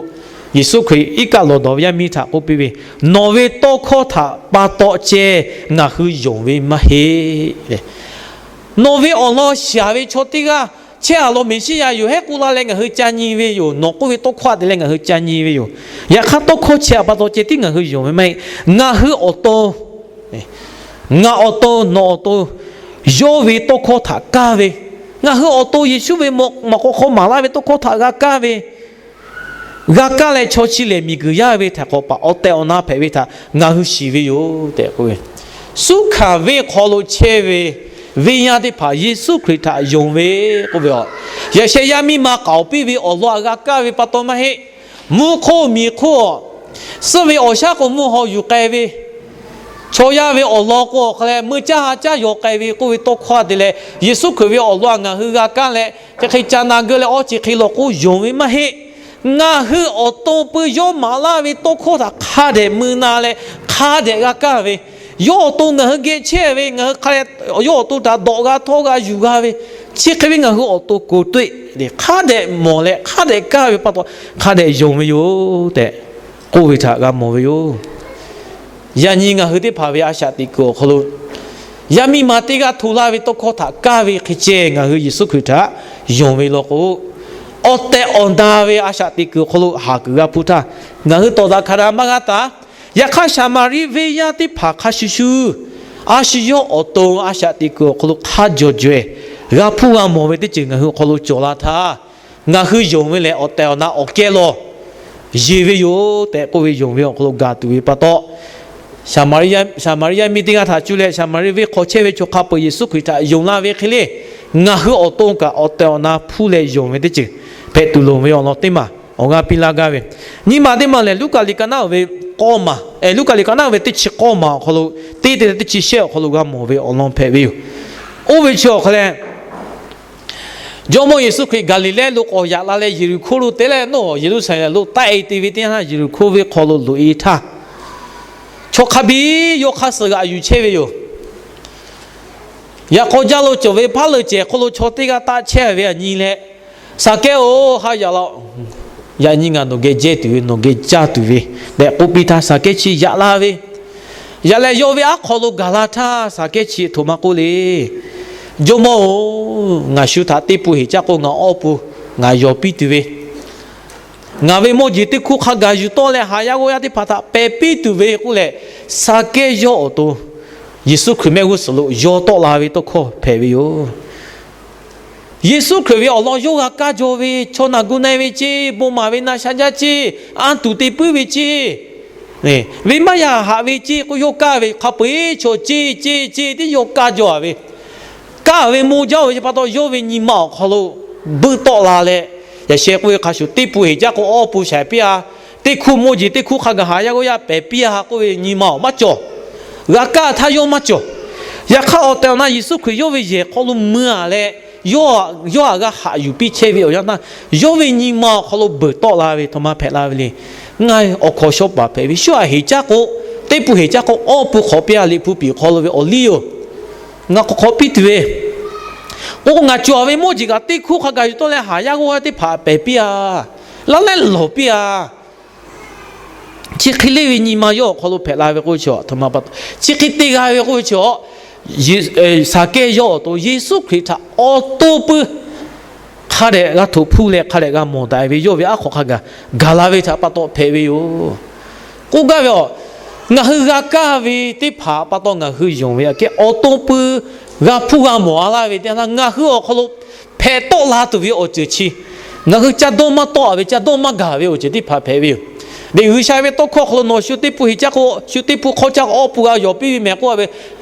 Yeˍsuˆ Hkriꞈ iˉ kaˆ lawˬ dawˬ ve yaˇ miˇ htaꞈ k'oˆ piˇ ve, Nawˬ ve tawˇ hkawˇ htaꞈ pa taw ceh ngaˬ hui yonˍ ve maˇ heˆ. Nawˬ ve awˬ lawn shaˍ ve chaw teˇ g'aˇ chehˇ-a law, Meˍsiˉyaꞈ yoˬ hehˉ k'oˆ la leh ngaˬ hui ca nyi ve yoˬ. Nawˬ k'oˆ ve tawˇ hkawˇ htaꞈ te leh ngaˬ hui ca nyi ve yoˬ. Yaꞈ hk'aˇ tawˇ hkawˇ chehˇ-a pa taw ceh tiˉ ngaˬ hui yonˍ ve maˇ heˆ. Ngaˬ hui awˬ to, ngaˬ awˬ to, nawˬ awˬ to, yawˇ ve tawˇ hkawˇ htaꞈ kaˇ ve, ngaˬ hui awˬ to Yeˍsuˆ ve maꞈ k'aw hk'aw maˍ laˇ ve tawˇ hkawˇ htaꞈ g'a kaˇ ve, g'a kaˇ leh chaw chi lehˬ miˬguiˬ yaˇ ve htaꞈ k'awꞈ paˍ awˬ tehˬ awˬ na hpehꞈ ve htaꞈ ngaˬ hui shiˍ ve yoˬ tehꞈ k'oˆ ve, shuˉ hkanˍ venˇ hk'aw lo chehˇ ve venˇ yaˇ teˇ hpaˍ Yeˍsuˆ Hkriꞈ htaꞈ yonˍ ve k'oˆ ve, yaꞈ sheh yaˇ miˇ ma k'aoˍ piˇ ve awˬ lawn htaꞈ g'a kaˇ ve pa taw maˇ heˆ. Mvuhˇ hk'oˆ miˬ hk'oˆ suhˆ ve awˬ shaˉ k'o mvuhˇ haw yuˬ k'ai ve, chaw yaˇ ve awˬ lawn k'o awˬ hk'a leh meuˇ caˇ ha caˇ yaw k'ai ve k'oˆ ve tawˇ hkawˇ te leh, Yeˍsuˆ Hkriꞈ ve awˬ lawn htaꞈ ngaˬ hui g'a kaˇ leh, chi hk'e ca na geu leh awˇ chi hk'e lawˬ k'o yonˍ ve maˇ heˆ. Ngaˬ hui awˬ to pui yawˇ maˍ laˇ ve tawˇ hkawˇ htaꞈ hk'a dehꞈ mui na leh hk'a dehꞈ g'a kaˇ ve, yawˇ awˬ to ngaˬ hui geh chehˇ ve, ngaˬ hui hk'a leh yawˇ awˬ to htaꞈ dawꞈ g'a htawˇ g'a yuˬ g'a ve, chi hk'e ve ngaˬ hui awˬ to ko tueˆ le hk'a dehꞈ mawˬ leh hk'a dehꞈ kaˇ ve pa taw hk'a dehꞈ yonˍ ve yoˬ tehꞈ k'oˆ ve htaꞈ g'a mawˬ ve yoˬ. Yaꞈ nyi ngaˬ hui teˇ hpaˍ ve a shaꞈ teꞈ kuiˬ awˬ hk'aw lo, yaˇ miˇ ma teˇ g'aˇ hto laˇ ve tawˇ hkawˇ htaꞈ kaˇ ve hk'e ceh ngaˬ hui Yeˍsuˆ Hkriꞈ htaꞈ yonˍ ve law k'o, awˬ tehˬ awˬ na ve a shaꞈ teꞈ kuiˬ awˬ hk'aw lo haˍ kuiˬ g'a hpuˇ htaˇ, ngaˬ hui tawˍ daꞈ hk'a daꞈ maˇ g'a taˍ. Yaꞈ hk'aˇ Saˍmaˍriˆ venˇ yaˇ teˇ hpaˍ hk'a shuˍ shuˍ, a shu yawˇ awˬ to a shaꞈ teꞈ kuiˬ awˬ hk'aw lo hk'a jawˬ jawehˬ g'a hpuˇ g'a mawˬ ve teˇ ceuˬ ngaˬ hui awˬ hk'aw lo cawˬ la htaˇ, ngaˬ hui yonˍ ve lehˬ awˬ tehˬ awˬ na awˬ kehˉ law yeˬ ve yoˬ tehꞈ k'oˆ ve, yonˍ ve awˬ hk'aw lo gaˬ tuˬ ve pa taw, Saˍmaˍriˆ yaˇ miˇ teˇ g'aˇ htaꞈ cuˇ leh Saˍmaˍriˆ venˇ hk'aw chehˇ ve chaw hk'a peu-eˬ Yeˍsuˆ Hkriꞈ htaꞈ yonˍ la ve hk'e le, ngaˬ hui awˬ to kaꞈ awˬ tehˬ awˬ na hpuˇ leh yonˍ ve teˇ ceuˬ hpehꞈ tuˬ loˍ ve awˬ lawn teˇ maˬ awˬ g'aˇ piˇ laˇ gaˇ ve. Nyiˇ maˬ teˇ maˬ lehˬ, Luˉkaꞈ liꞈ ka naˉ-oˬ ve k'awˇ maˬ, Luˉkaꞈ liꞈ ka naˉ-oˬ ve teˇ chi k'awˇ maˬ awˬ hk'aw lo, teˇ te teˇ chi shehˆ awˬ hk'aw lo g'a mawˬ ve awˬ lawn hpehꞈ ve yoˬ. Oˇ ve chi awˬ hk'a leh, Jawˇmawˇ Yeˍsuˆ Hkriꞈ Gaˍliˍlehˇ lo k'awꞈ yaꞈ la leh Yeˍriˍhkoˇ lo te leh, nawˬ Yeˍruˆsaˍlehnˍ lo taˆ-e te ve teˇ yanˇ, Yeˍriˍkoˇ venˇ hk'aw lo loꞈ-e htaˇ, chaw hk'a biˇ yawˇ hk'aˇ suh g'aꞈ yuˬ chehˇ ve yoˬ. Yaꞈ k'aw jaˇ lo cawˬ ve paˉ leuˬ cehˬ hk'aw lo chaw teˇ g'aˇ taˆ chehˇ ve aꞈ nyi leh, Saˍkehˇ-oˬ, haˆ yaꞈ laˇ-oˆ. Yaꞈ nyi ngaˬ nawˬ geh jehˇ tuˬ ve, nawˬ geh caˇ tuˬ ve tehꞈ k'oˆ piˇ htaˇ, Saˍkehˇ chi yaꞈ la ve. Yaꞈ leh yawˇ ve aˉ hk'aw lo gaˬ la htaˇ, Saˍkehˇ chi htoꞈ ma k'oˆ le, Jawˇmawˇ-oˬ, ngaˬ shu htaꞈ teˇ pun heˍ caˇ k'o, ngaˬ awˇ pun ngaˬ yawˬ piˇ tuˬ ve, ngaˬ ve mawˇ jeˬ teˇ hkuˇ hk'a gaˬ yuˬ tawˆ leh haˍ yaˇ g'awˇ yaˇ teˇ hpaˍ htaꞈ pehˬ piˇ tuˬ ve k'oˆ leh, Saˍkehˇ yawˇ awˬ to Yeˍsuˆ Hkriꞈ mehˆ g'uˇ suhˍ lo yaw tawˆ la ve tawˇ hkawˇ hpehꞈ ve yoˬ. Yeˍsuˆ Hkriꞈ ve awˬ lawn yawˇ g'a kaˇ jaw ve, chaw naˬ gu na-e ve ceˇ, bon maˍ ve na sha jaˇ ceˇ, anˇ tuˬ te puiˉ ve ceˇ, ve maˇ yaˇ haꞈ ve ceˇ k'oˆ yawˇ kaˇ ve hk'a peu-eˬ chaw ceˇ ceˇ ceˇ tiˉ yawˇ kaˇ jaw-a ve, kaˇ ve maw jaˇ-oˬ ve pa taw, yawˇ ve nyi ma awˬ hk'aw lo buiˆ tawˆ la leh, yaꞈ sheh k'oˆ ve hk'a shuˍ, teˇ pun heˍ caˇ k'o awˇ pun shaiˍ piˇ-a, teˇ hkuˇ mawˇ jeˬ teˇ hkuˇ hk'a gaˬ haˍ yaˇ g'awˇ yaˇ pehˬ piˇ-a k'oˆ ve nyi ma awˬ maˇ cawˬ. G'a kaˇ htaˇ yawˇ maˇ cawˬ. Yaꞈ hk'aˇ, awˬ tehˬ awˬ na Yeˍsuˆ Hkriꞈ yawˇ ve yehˬ hk'aw lo mui-a leh, yawˇ htaꞈ g'a haꞈ yuˬ piˇ chehˇ ve awˬ yanˇ htaˇ, yawˇ ve nyi ma awˬ hk'aw lo beuˬ tawˆ la ve htoꞈ ma hpehꞈ la ve le. Ngaˬ awˬ hkawnˍ shawˉ paˍ hpehꞈ ve, shu aꞈ heˍ caˇ k'o, teˇ pun heˍ caˇ k'o awˇ pun hk'awꞈ piˇ-a, Liꞈ hpu piˍ hk'aw lo ve awˬ liˇ yoˬ. Ngaˬ k'awꞈ hk'awꞈ piˇ tuˬ ve k'o, ngaˬ cawˬ ve mawˇ jeˬ kaꞈ teˇ hkuˇ hk'a gaˬ yuˬ tawˆ leh haˍ yaˇ g'awˇ yaˇ teˇ hpaˍ pehˬ piˇ-a, laˇ lehˉ lawˬ piˇ-a. Chi hk'e le ve nyi ma yawˇ awˬ hk'aw lo hpehꞈ la ve k'oˆ ve chi, chi hk'e te g'a ve k'oˆ ve chi, Saˍkehˇ yawˇ awˬ to Yeˍsuˆ Hkriꞈ htaꞈ awˬ to puiˉ hk'a dehꞈ g'a htoꞈ hpuˇ leh hk'a dehꞈ g'a mawˬ daꞈ ve yawˇ ve aˉ hk'aw hk'a gaˬ gaˬ la ve htaꞈ pa taw hpehꞈ ve yoˬ. K'oˆ gaˇ ve a, ngaˬ hui g'a kaˇ ve teˇ hpaˍ pa taw ngaˬ hui yonˍ ve aꞈ kehˉ awˬ to puiˉ g'a hpuˇ g'a mawˬ-a laˇ ve teˇ yanˇ htaˇ, ngaˬ hui awˬ hk'aw lo hpehꞈ tawˆ la tuˬ ve awˬ ceuˬ chi, ngaˬ hui ca dawˇ maˇ tawˆ-a ve, ca dawˇ maˇ gaˬ ve awˬ ceuˬ teˇ hpaˍ hpehꞈ ve yoˬ. Lehˬ, G'uiˬsha ve tawˇ hkawˇ hk'aw lo nawˬ shu teˇ pun heˍ caˇ k'o, shu teˇ pun hk'aw caˇ k'o awˇ pun g'a yawˬ piˇ ve mehˍ k'oˆ-a ve,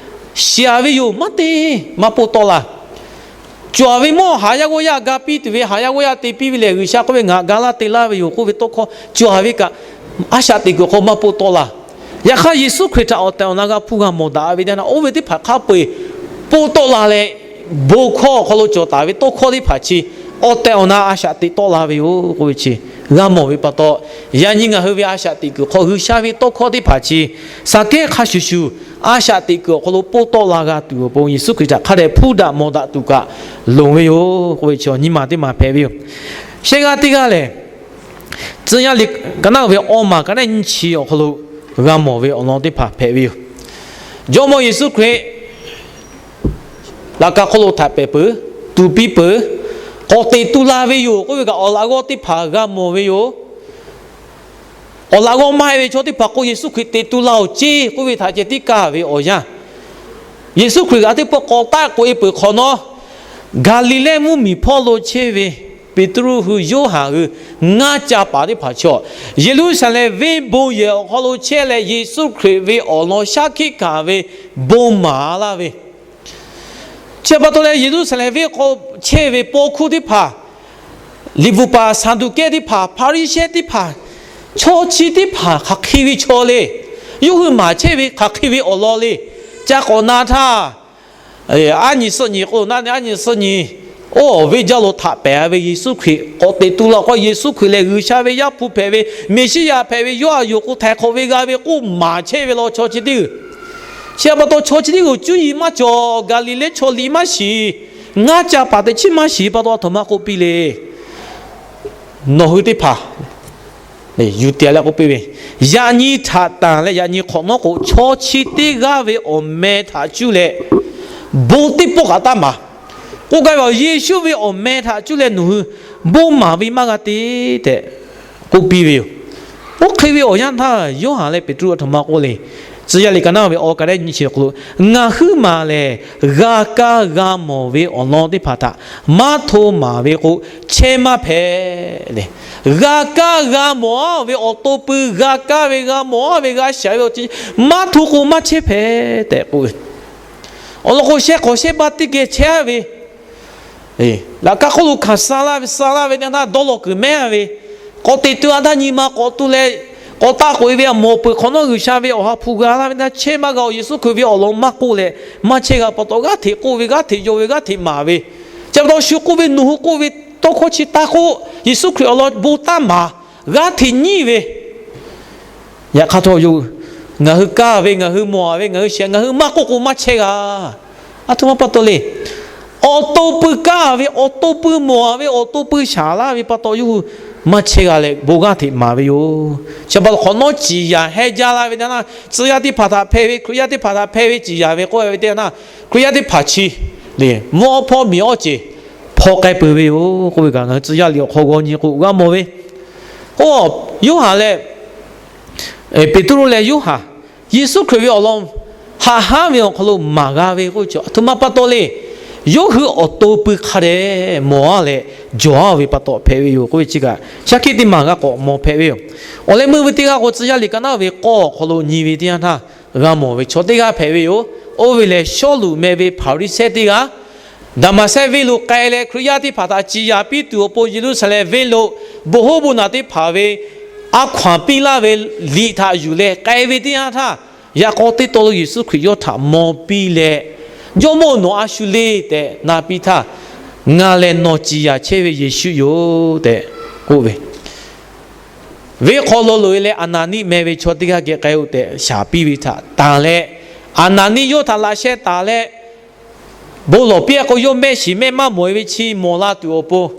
shiˍ-a ve yoˬ, maˇ te, maˇ poˆ tawˆ la. Cawˬ-a ve mawˇ haˍ yaˇ g'awˇ yaˇ ga piˇ tuˬ ve, haˍ yaˇ g'awˇ yaˇ te piˇ ve lehˬ, G'uiˬsha k'oˆ ve, ngaˬ ga laˇ te laˇ ve yoˬ k'oˆ ve tawˇ hkawˇ cawˬ-a ve kaꞈ, a shaꞈ teꞈ kuiˬ hk'aw maˇ poˆ tawˆ la. Yaꞈ hk'aˇ, Yeˍsuˆ Hkriꞈ htaꞈ awˬ tehˬ awˬ na g'a hpuˇ g'a mawˬ daꞈ ve teˇ yanˇ htaˇ, oˇ ve teˇ hpaˍ hk'a peu-eˬ poˆ tawˆ la leh, bon hkawˇ awˬ hk'aw lo cawˬ taˍ ve tawˇ hkawˇ teˇ hpaˍ chi awˬ tehˬ awˬ na a shaꞈ teꞈ tawˆ la ve yoˬ k'oˆ ve chi g'a mawˬ ve pa taw, yaꞈ nyi ngaˬ hui ve a shaꞈ teꞈ kuiˬ hk'aw G'uiˬsha ve tawˇ hkawˇ teˇ hpaˍ chi, Saˍkehˇ hk'a shuˍ shuˍ a shaꞈ teꞈ kuiˬ awˬ hk'aw lo poˆ tawˆ la g'a tuˬ awˬ pon Yeˍsuˆ Hkriꞈ htaꞈ hk'a dehꞈ hpuˇ daꞈ mawˬ daꞈ tuˬ kaꞈ loˍ ve yoˬ k'oˆ ve chi awˬ nyi ma teˇ ma hpehꞈ ve yoˬ. Shehˆ g'aˇ teˇ g'aˇ lehˬ, Tcuh yaˇ liꞈ ka naˉ ve awˇ maˬ ka naˉ nyiˇ chi awˬ hk'aw lo g'a mawˬ ve awˬ lawn teˇ hpaˍ hpehꞈ ve yoˬ. Jawˇmawˇ Yeˍsuˆ Hkriꞈ laꞈ ka hk'oˆ lo htaꞈ pehˬ peuˬ, tuˍ piˇ peuˬ, k'awꞈ teꞈ tu la ve yoˬ k'oˆ ve kaꞈ awˬ laꞈ g'awˇ teˇ hpaˍ g'a mawˬ ve yoˬ. Awˬ laꞈ g'awˇ maˇ heˆ ve chaw teˇ hpaˍ k'o, Yeˍsuˆ Hkriꞈ teꞈ tu la-oˬ ceˇ k'oˆ ve htaꞈ ceh tiˉ kaˇ ve awˬ yanˇ, Yeˍsuˆ Hkriꞈ g'a teˇ pawˆ k'awꞈ taˆ k'oꞈ-e peuˬ hk'awꞈ nawˉ, Gaˍliˍlehˇ mvuhˇmiˬ hpawˇ lo chehˇ ve Peˍtruˆ hui, Yoˇhanˬ hui, ngaˇ ca paˍ teˇ hpaˍ chaw, Yeˍruˆsaˍlehnˍ venˇ bon yehˬ awˬ hk'aw lo chehˇ leh, Yeˍsuˆ Hkriꞈ ve awˬ lawn shaˉ hkiˆ hkanˍ ve bon maˍ laˇ ve, chi pa taw leh, Yeˍruˆsaˍlehnˍ venˇ hk'aw chehˇ ve paw hkuˇ teˇ hpaˍ, liꞈ bvuhꞈ paˍ Saˍduˆkehˇ teˇ hpaˍ, Hpaˍriˍsehˇ teˇ hpaˍ, chaw chi teˇ hpaˍ hk'aˬ hk'e ve chaw le. Yawˇ hui maˍ chehˇ ve hk'aˬ hk'e ve awˬ lawn le. Ca k'awꞈ na htaˇ, aˉ nyi suhˆ nyi k'o, na nyi aˉ nyi suhˆ nyi, oˇ awˬ venˇ jaˇ lo htaꞈ pehˍ ve Yeˍsuˆ Hkriꞈ k'awꞈ teꞈ tu la k'o, Yeˍsuˆ Hkriꞈ lehˬ G'uiˬsha ve Yaˇ hpu hpehꞈ ve, Meˍsiˉyaꞈ hpehꞈ ve, yawˇ a yoˬ k'o htaiˍ hk'awꞈ ve g'a ve k'oˆ maˍ chehˇ ve law chaw chi teˇ g'uiˬ. Chi pa taw chaw chi teˇ g'uiˬ cuˇ yiˍ maˇ cawˬ, Gaˍliˍlehˇ chaw liꞈ maˇ shiˍ, ngaˇ ca paˍ teꞈ chiˉ maˇ shiˍ pa taw, a htoꞈ ma k'oˆ piˇ le. Nawˬ hui teˇ hpaˍ yuˬ tiˍ leh k'oˆ piˇ ve, yaꞈ nyi htaꞈ tanˬ leh yaꞈ nyi hk'awꞈ nawˉ k'o, chaw chi teˇ g'aˇ ve awˬ meh htaꞈ cuˇ leh bon teˇ pawˆ kaꞈ taˇ maˍ. K'oˆ gaˇ ve, Yeˍsuˆ ve awˬ meh htaꞈ cuˇ leh nawˬ hui bon maˍ ve maˇ g'a te tehꞈ k'oˆ piˇ ve yoˬ. Oˇ hk'e ve awˬ yanˇ htaˇ, Yoˇhanˬ leh Peˍtruˆ a htoꞈ ma k'oˆ le. Tcuh yaˇ liꞈ ka naˉ ve awˬ ka naˉ nyi chi awˬ hk'aw lo, ngaˬ huiˉ maˬ lehˬ g'a kaˇ g'a mawˬ ve awˬ lawn teˇ hpaˍ htaꞈ maˇ hto maˍ ve k'o, chehˇ maˇ hpehꞈ le. G'a kaˇ g'a mawˬ-a ve awˬ to pui, g'a kaˇ ve g'a mawˬ-a ve g'a shaˍ ve awˬ ceuˬ maˇ hto k'o maˇ chehˇ hpehꞈ tehꞈ k'oˆ ve. Awˬ lawn k'o, shehˇ hk'awꞈ shehˇ baˆ teˇ geh chehˇ-a ve, laꞈ ka hk'oˆ lo hkanˍ suh laˇ ve, suh laˇ ve teˇ yanˇ htaˇ dawˇ law kuiˬ mehˉ-a ve, k'awꞈ teꞈ tu-a htaˇ nyi ma k'awꞈ tu leh, k'awꞈ taˆ k'oꞈ-e ve, a mawˬ peuˬ hk'awꞈ nawˉ G'uiˬsha ve awˬ ha hpu g'a laˇ ve htaˇ chehˇ maˇ g'a-oˬ. Yeˍsuˆ Hkriꞈ ve awˬ lawn maˇ k'oˆ leh maˇ chehˇ g'a pa taw, g'aˇ hteꞈ k'oˆ ve, g'aˇ hteꞈ yaw ve, g'aˇ hteꞈ maˍ ve, chi pa taw shu k'oˆ ve, nawˬ hui k'oˆ ve tawˇ hkawˇ chi taˇ k'oˆ, Yeˍsuˆ Hkriꞈ awˬ lawn bon taˇ maˍ, g'aˇ hteꞈ nyiˉ ve, yaꞈ hk'aˇ htawˇ, ngaˬ hui kaˇ ve, ngaˬ hui mawˬ-a ve, ngaˬ hui shiˍ, ngaˬ hui maˇ k'oˆ k'o maˇ chehˇ g'a. A htoꞈ ma pa taw le. Awˬ to pui kaˇ ve, awˬ to pui mawˬ-a ve, awˬ to pui shaˍ laˇ ve pa taw, yawˇ hui maˇ chehˇ g'a leh bon g'aˇ hteꞈ maˍ ve yoˬ. Chi pa taw hk'awꞈ nawˉ ciˍ yanˍ heh jaˇ laˇ ve teˇ yanˇ, tcuh yaˇ teˇ hpaˍ htaꞈ hpehꞈ ve, Hkriꞈ yaˇ teˇ hpaˍ htaꞈ hpehꞈ ve ciˍ yanˍ ve k'oˆ ve teˇ yanˇ, Hkriꞈ yaˇ teˇ hpaˍ chi le, mvuhˇ awˇ hpawˇ miˬ awˇ ceˬ hpaw k'ai peuˬ ve yoˬ k'oˆ ve kaꞈ, ngaˬ hui tcuh yaˇ liꞈ awˬ hk'aw g'aw nyi k'o g'a mawˬ ve. Oˇ, Yoˇhanˬ leh Peˍtruˆ leh Yoˇhanˬ, Yeˍsuˆ Hkriꞈ ve awˬ lawn haꞈ hanˉ ve awˬ hk'aw lo maˍ g'a ve k'oˆ ve chi a htoꞈ ma pa taw le. Yawˇ hui awˬ to pui hk'a dehꞈ mawˬ a leh jawˬ a ve pa taw hpehꞈ ve yoˬ k'oˆ ve chi kaꞈ, shaˉ hkiˆ teˇ maˬ g'a k'awꞈ mawˬ hpehꞈ ve yoˬ. Awˬ leh meuˇ ve teˇ g'aˇ k'o, tcuh yaˇ liꞈ ka naˉ ve k'awˇ awˬ hk'aw lo nyi ve teˇ yanˇ htaˇ g'a mawˬ ve chaw teˇ g'aˇ hpehꞈ ve yoˬ. Oˇ ve lehˬ, Sawˉluꞈ meh ve Hpaˍriˍsehˇ teˇ g'aˇ, Daˍmaˍsehˆ venˇ lo k'ai leh Hkriꞈ yaˇ teˇ hpaˍ htaꞈ ciˍ yanˍ piˇ tuˬ awˬ pon Yeˍruˆsaˍlehnˍ venˇ lo bon hoˉ bon naˬ teˇ hpaˍ ve a hkaw anˬ piˇ laˇ ve liꞈ htaꞈ yuˬ leh k'ai ve teˇ yanˇ htaˇ, yaꞈ k'aw teˇ taw lo Yeˍsuˆ Hkriꞈ yawˇ htaꞈ maw piˇ leh, Jawˇmawˇ-oˬ, nawˬ a shu le tehꞈ na piˇ htaˇ, Ngaˬ lehˬ nawˬ ciˍ yanˍ chehˇ ve Yeˍsuˆ yoˬ tehꞈ k'oˆ ve. Venˇ hk'aw lo loꞈ-e leh Aˍnaˍniˆ meh ve chaw teˇ g'aˇ geh k'ai-o tehꞈ shaˍ piˇ ve htaꞈ tanˬ leh, Aˍnaˍniˆ yawˇ htaꞈ laꞈ sheh taˍ leh, bon lawˬ piˇ-a k'o, yawˇ mehˆ shiˍ mehˆ maˇ mawˬ-e ve chi mawˬ la tuˬ awˬ pon,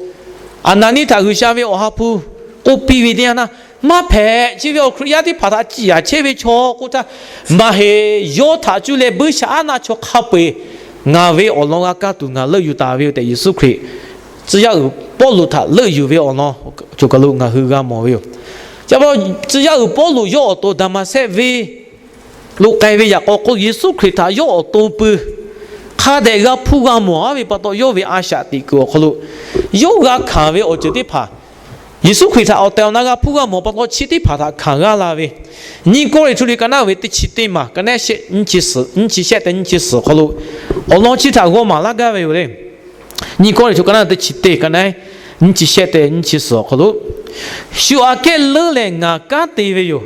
Aˍnaˍniˆ htaꞈ G'uiˬsha ve awˬ ha hpu k'oˆ piˇ ve teˇ yanˇ htaˇ, Maˇ hpehꞈ, chi ve awˬ Hkriꞈ yaˇ teˇ hpaˍ htaꞈ ciˍ yanˍ chehˇ ve chaw k'oˆ htaˇ, maˇ heˆ, yawˇ htaꞈ cuˇ leh buiˇshaˆaˉnaˆ chaw hk'a peu-eˬ ngaˬ ve awˬ lawn g'a kaˇ tuˬ ngaˬ leuˆ yuˬ taˍ ve-o tehꞈ, Yeˍsuˆ Hkriꞈ tcuh yaˇ uiˍ Pawˇluꞈ htaꞈ leuˆ yuˬ ve awˬ lawn cawˬ kaˬ lo ngaˬ hui g'a mawˬ ve yoˬ. Chi pa taw, tcuh yaˇ uiˍ Pawˇluꞈ yawˇ awˬ to Daˍmaˍsehˆ venˇ lo k'ai ve yaꞈ k'aw k'o, Yeˍsuˆ Hkriꞈ htaꞈ yawˇ awˬ to pui hk'a dehꞈ g'a hpuˇ g'a mawˬ-a ve pa taw, yawˇ ve a shaꞈ teꞈ kuiˬ awˬ hk'aw lo yawˇ g'a hkanˍ ve awˬ ceuˬ teˇ hpaˍ, Yeˍsuˆ Hkriꞈ htaꞈ awˬ tehˬ awˬ na g'a hpuˇ g'a mawˬ pa taw, chi teˇ hpaˍ htaꞈ hkanˍ g'a la ve, Nyiˇ Kawˇrenˍhtuˆ liꞈ ka naˉ ve teˇ chi teˇ maˬ ka naˉ nyiˇ chi shehˆ tehꞈ nyiˇ chi suhˍ awˬ hk'aw lo awˬ lawn chi htaꞈ g'aw maˍ laˇ gaˇ ve yoˬ le. Nyiˇ Kawˇrenˍhtuˆ ka naˉ teˇ chi teˇ ka naˉ nyiˇ chi shehˆ tehꞈ nyiˇ chi suhˍ awˬ hk'aw lo, shu aꞈ kehˉ leuˉ leh ngaˬ kanˉ te ve yoˬ.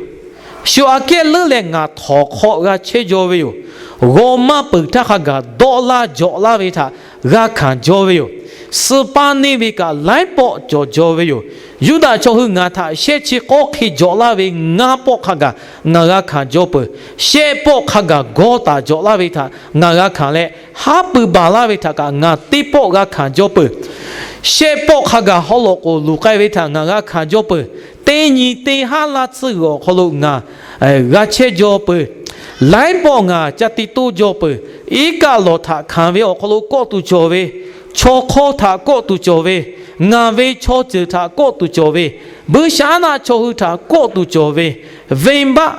Shu aꞈ kehˉ leuˉ leh ngaˬ htawnˍ hk'aw g'a chehˇ jaw ve yoˬ. G'aw maˇ peuˬ htaˇ hk'a gaˬ dawˆ laˇ jawꞈ laˇ ve htaꞈ g'a hkanˍ jaw ve yoˬ. Suh paˇ neˇ ve kaꞈ laiˉ pawˆ cawˬ jaw ve yoˬ. Yuˇdaꞈ chaw hui ngaˬ htaꞈ shehˇ chi k'awˇ hk'e jawꞈ laˇ ve ngaˇ pawˆ hk'a gaˬ ngaˬ g'a hkanˍ jaw peuˬ. Shehˆ pawˆ hk'a gaˬ gawˇ taˍ jawꞈ laˇ ve htaꞈ ngaˬ g'a hkanˍ leh, haˉ pui baˬ laˇ ve htaꞈ kaꞈ ngaˬ teˇ pawˆ g'a hkanˍ jaw peuˬ. Shehˆ pawˆ hk'a gaˬ haw lawꞈ k'oˍ luˬ k'ai ve htaꞈ ngaˬ g'a hkanˍ jaw peuˬ. Teˇ nyi teˇ haˉ laˇ tsuhˇ g'uiˬ awˬ hk'aw lo ngaˬ g'a chehˇ jaw peuˬ. Laiˉ pawˆ ngaˬ ca te toˇ jaw peuˬ. Iˉ kaˆ lawˬ htaꞈ hkanˍ ve awˬ hk'aw lo kawˆ tuˬ cawˬ ve, chaw hk'awˇ htaꞈ kawˆ tuˬ cawˬ ve, ngaˬ ve chaw ceuˬ htaꞈ kawˆ tuˬ cawˬ ve, buiˇshaˆaˉnaˆ chaw hui htaꞈ kawˆ tuˬ cawˬ ve, venˇbaˆ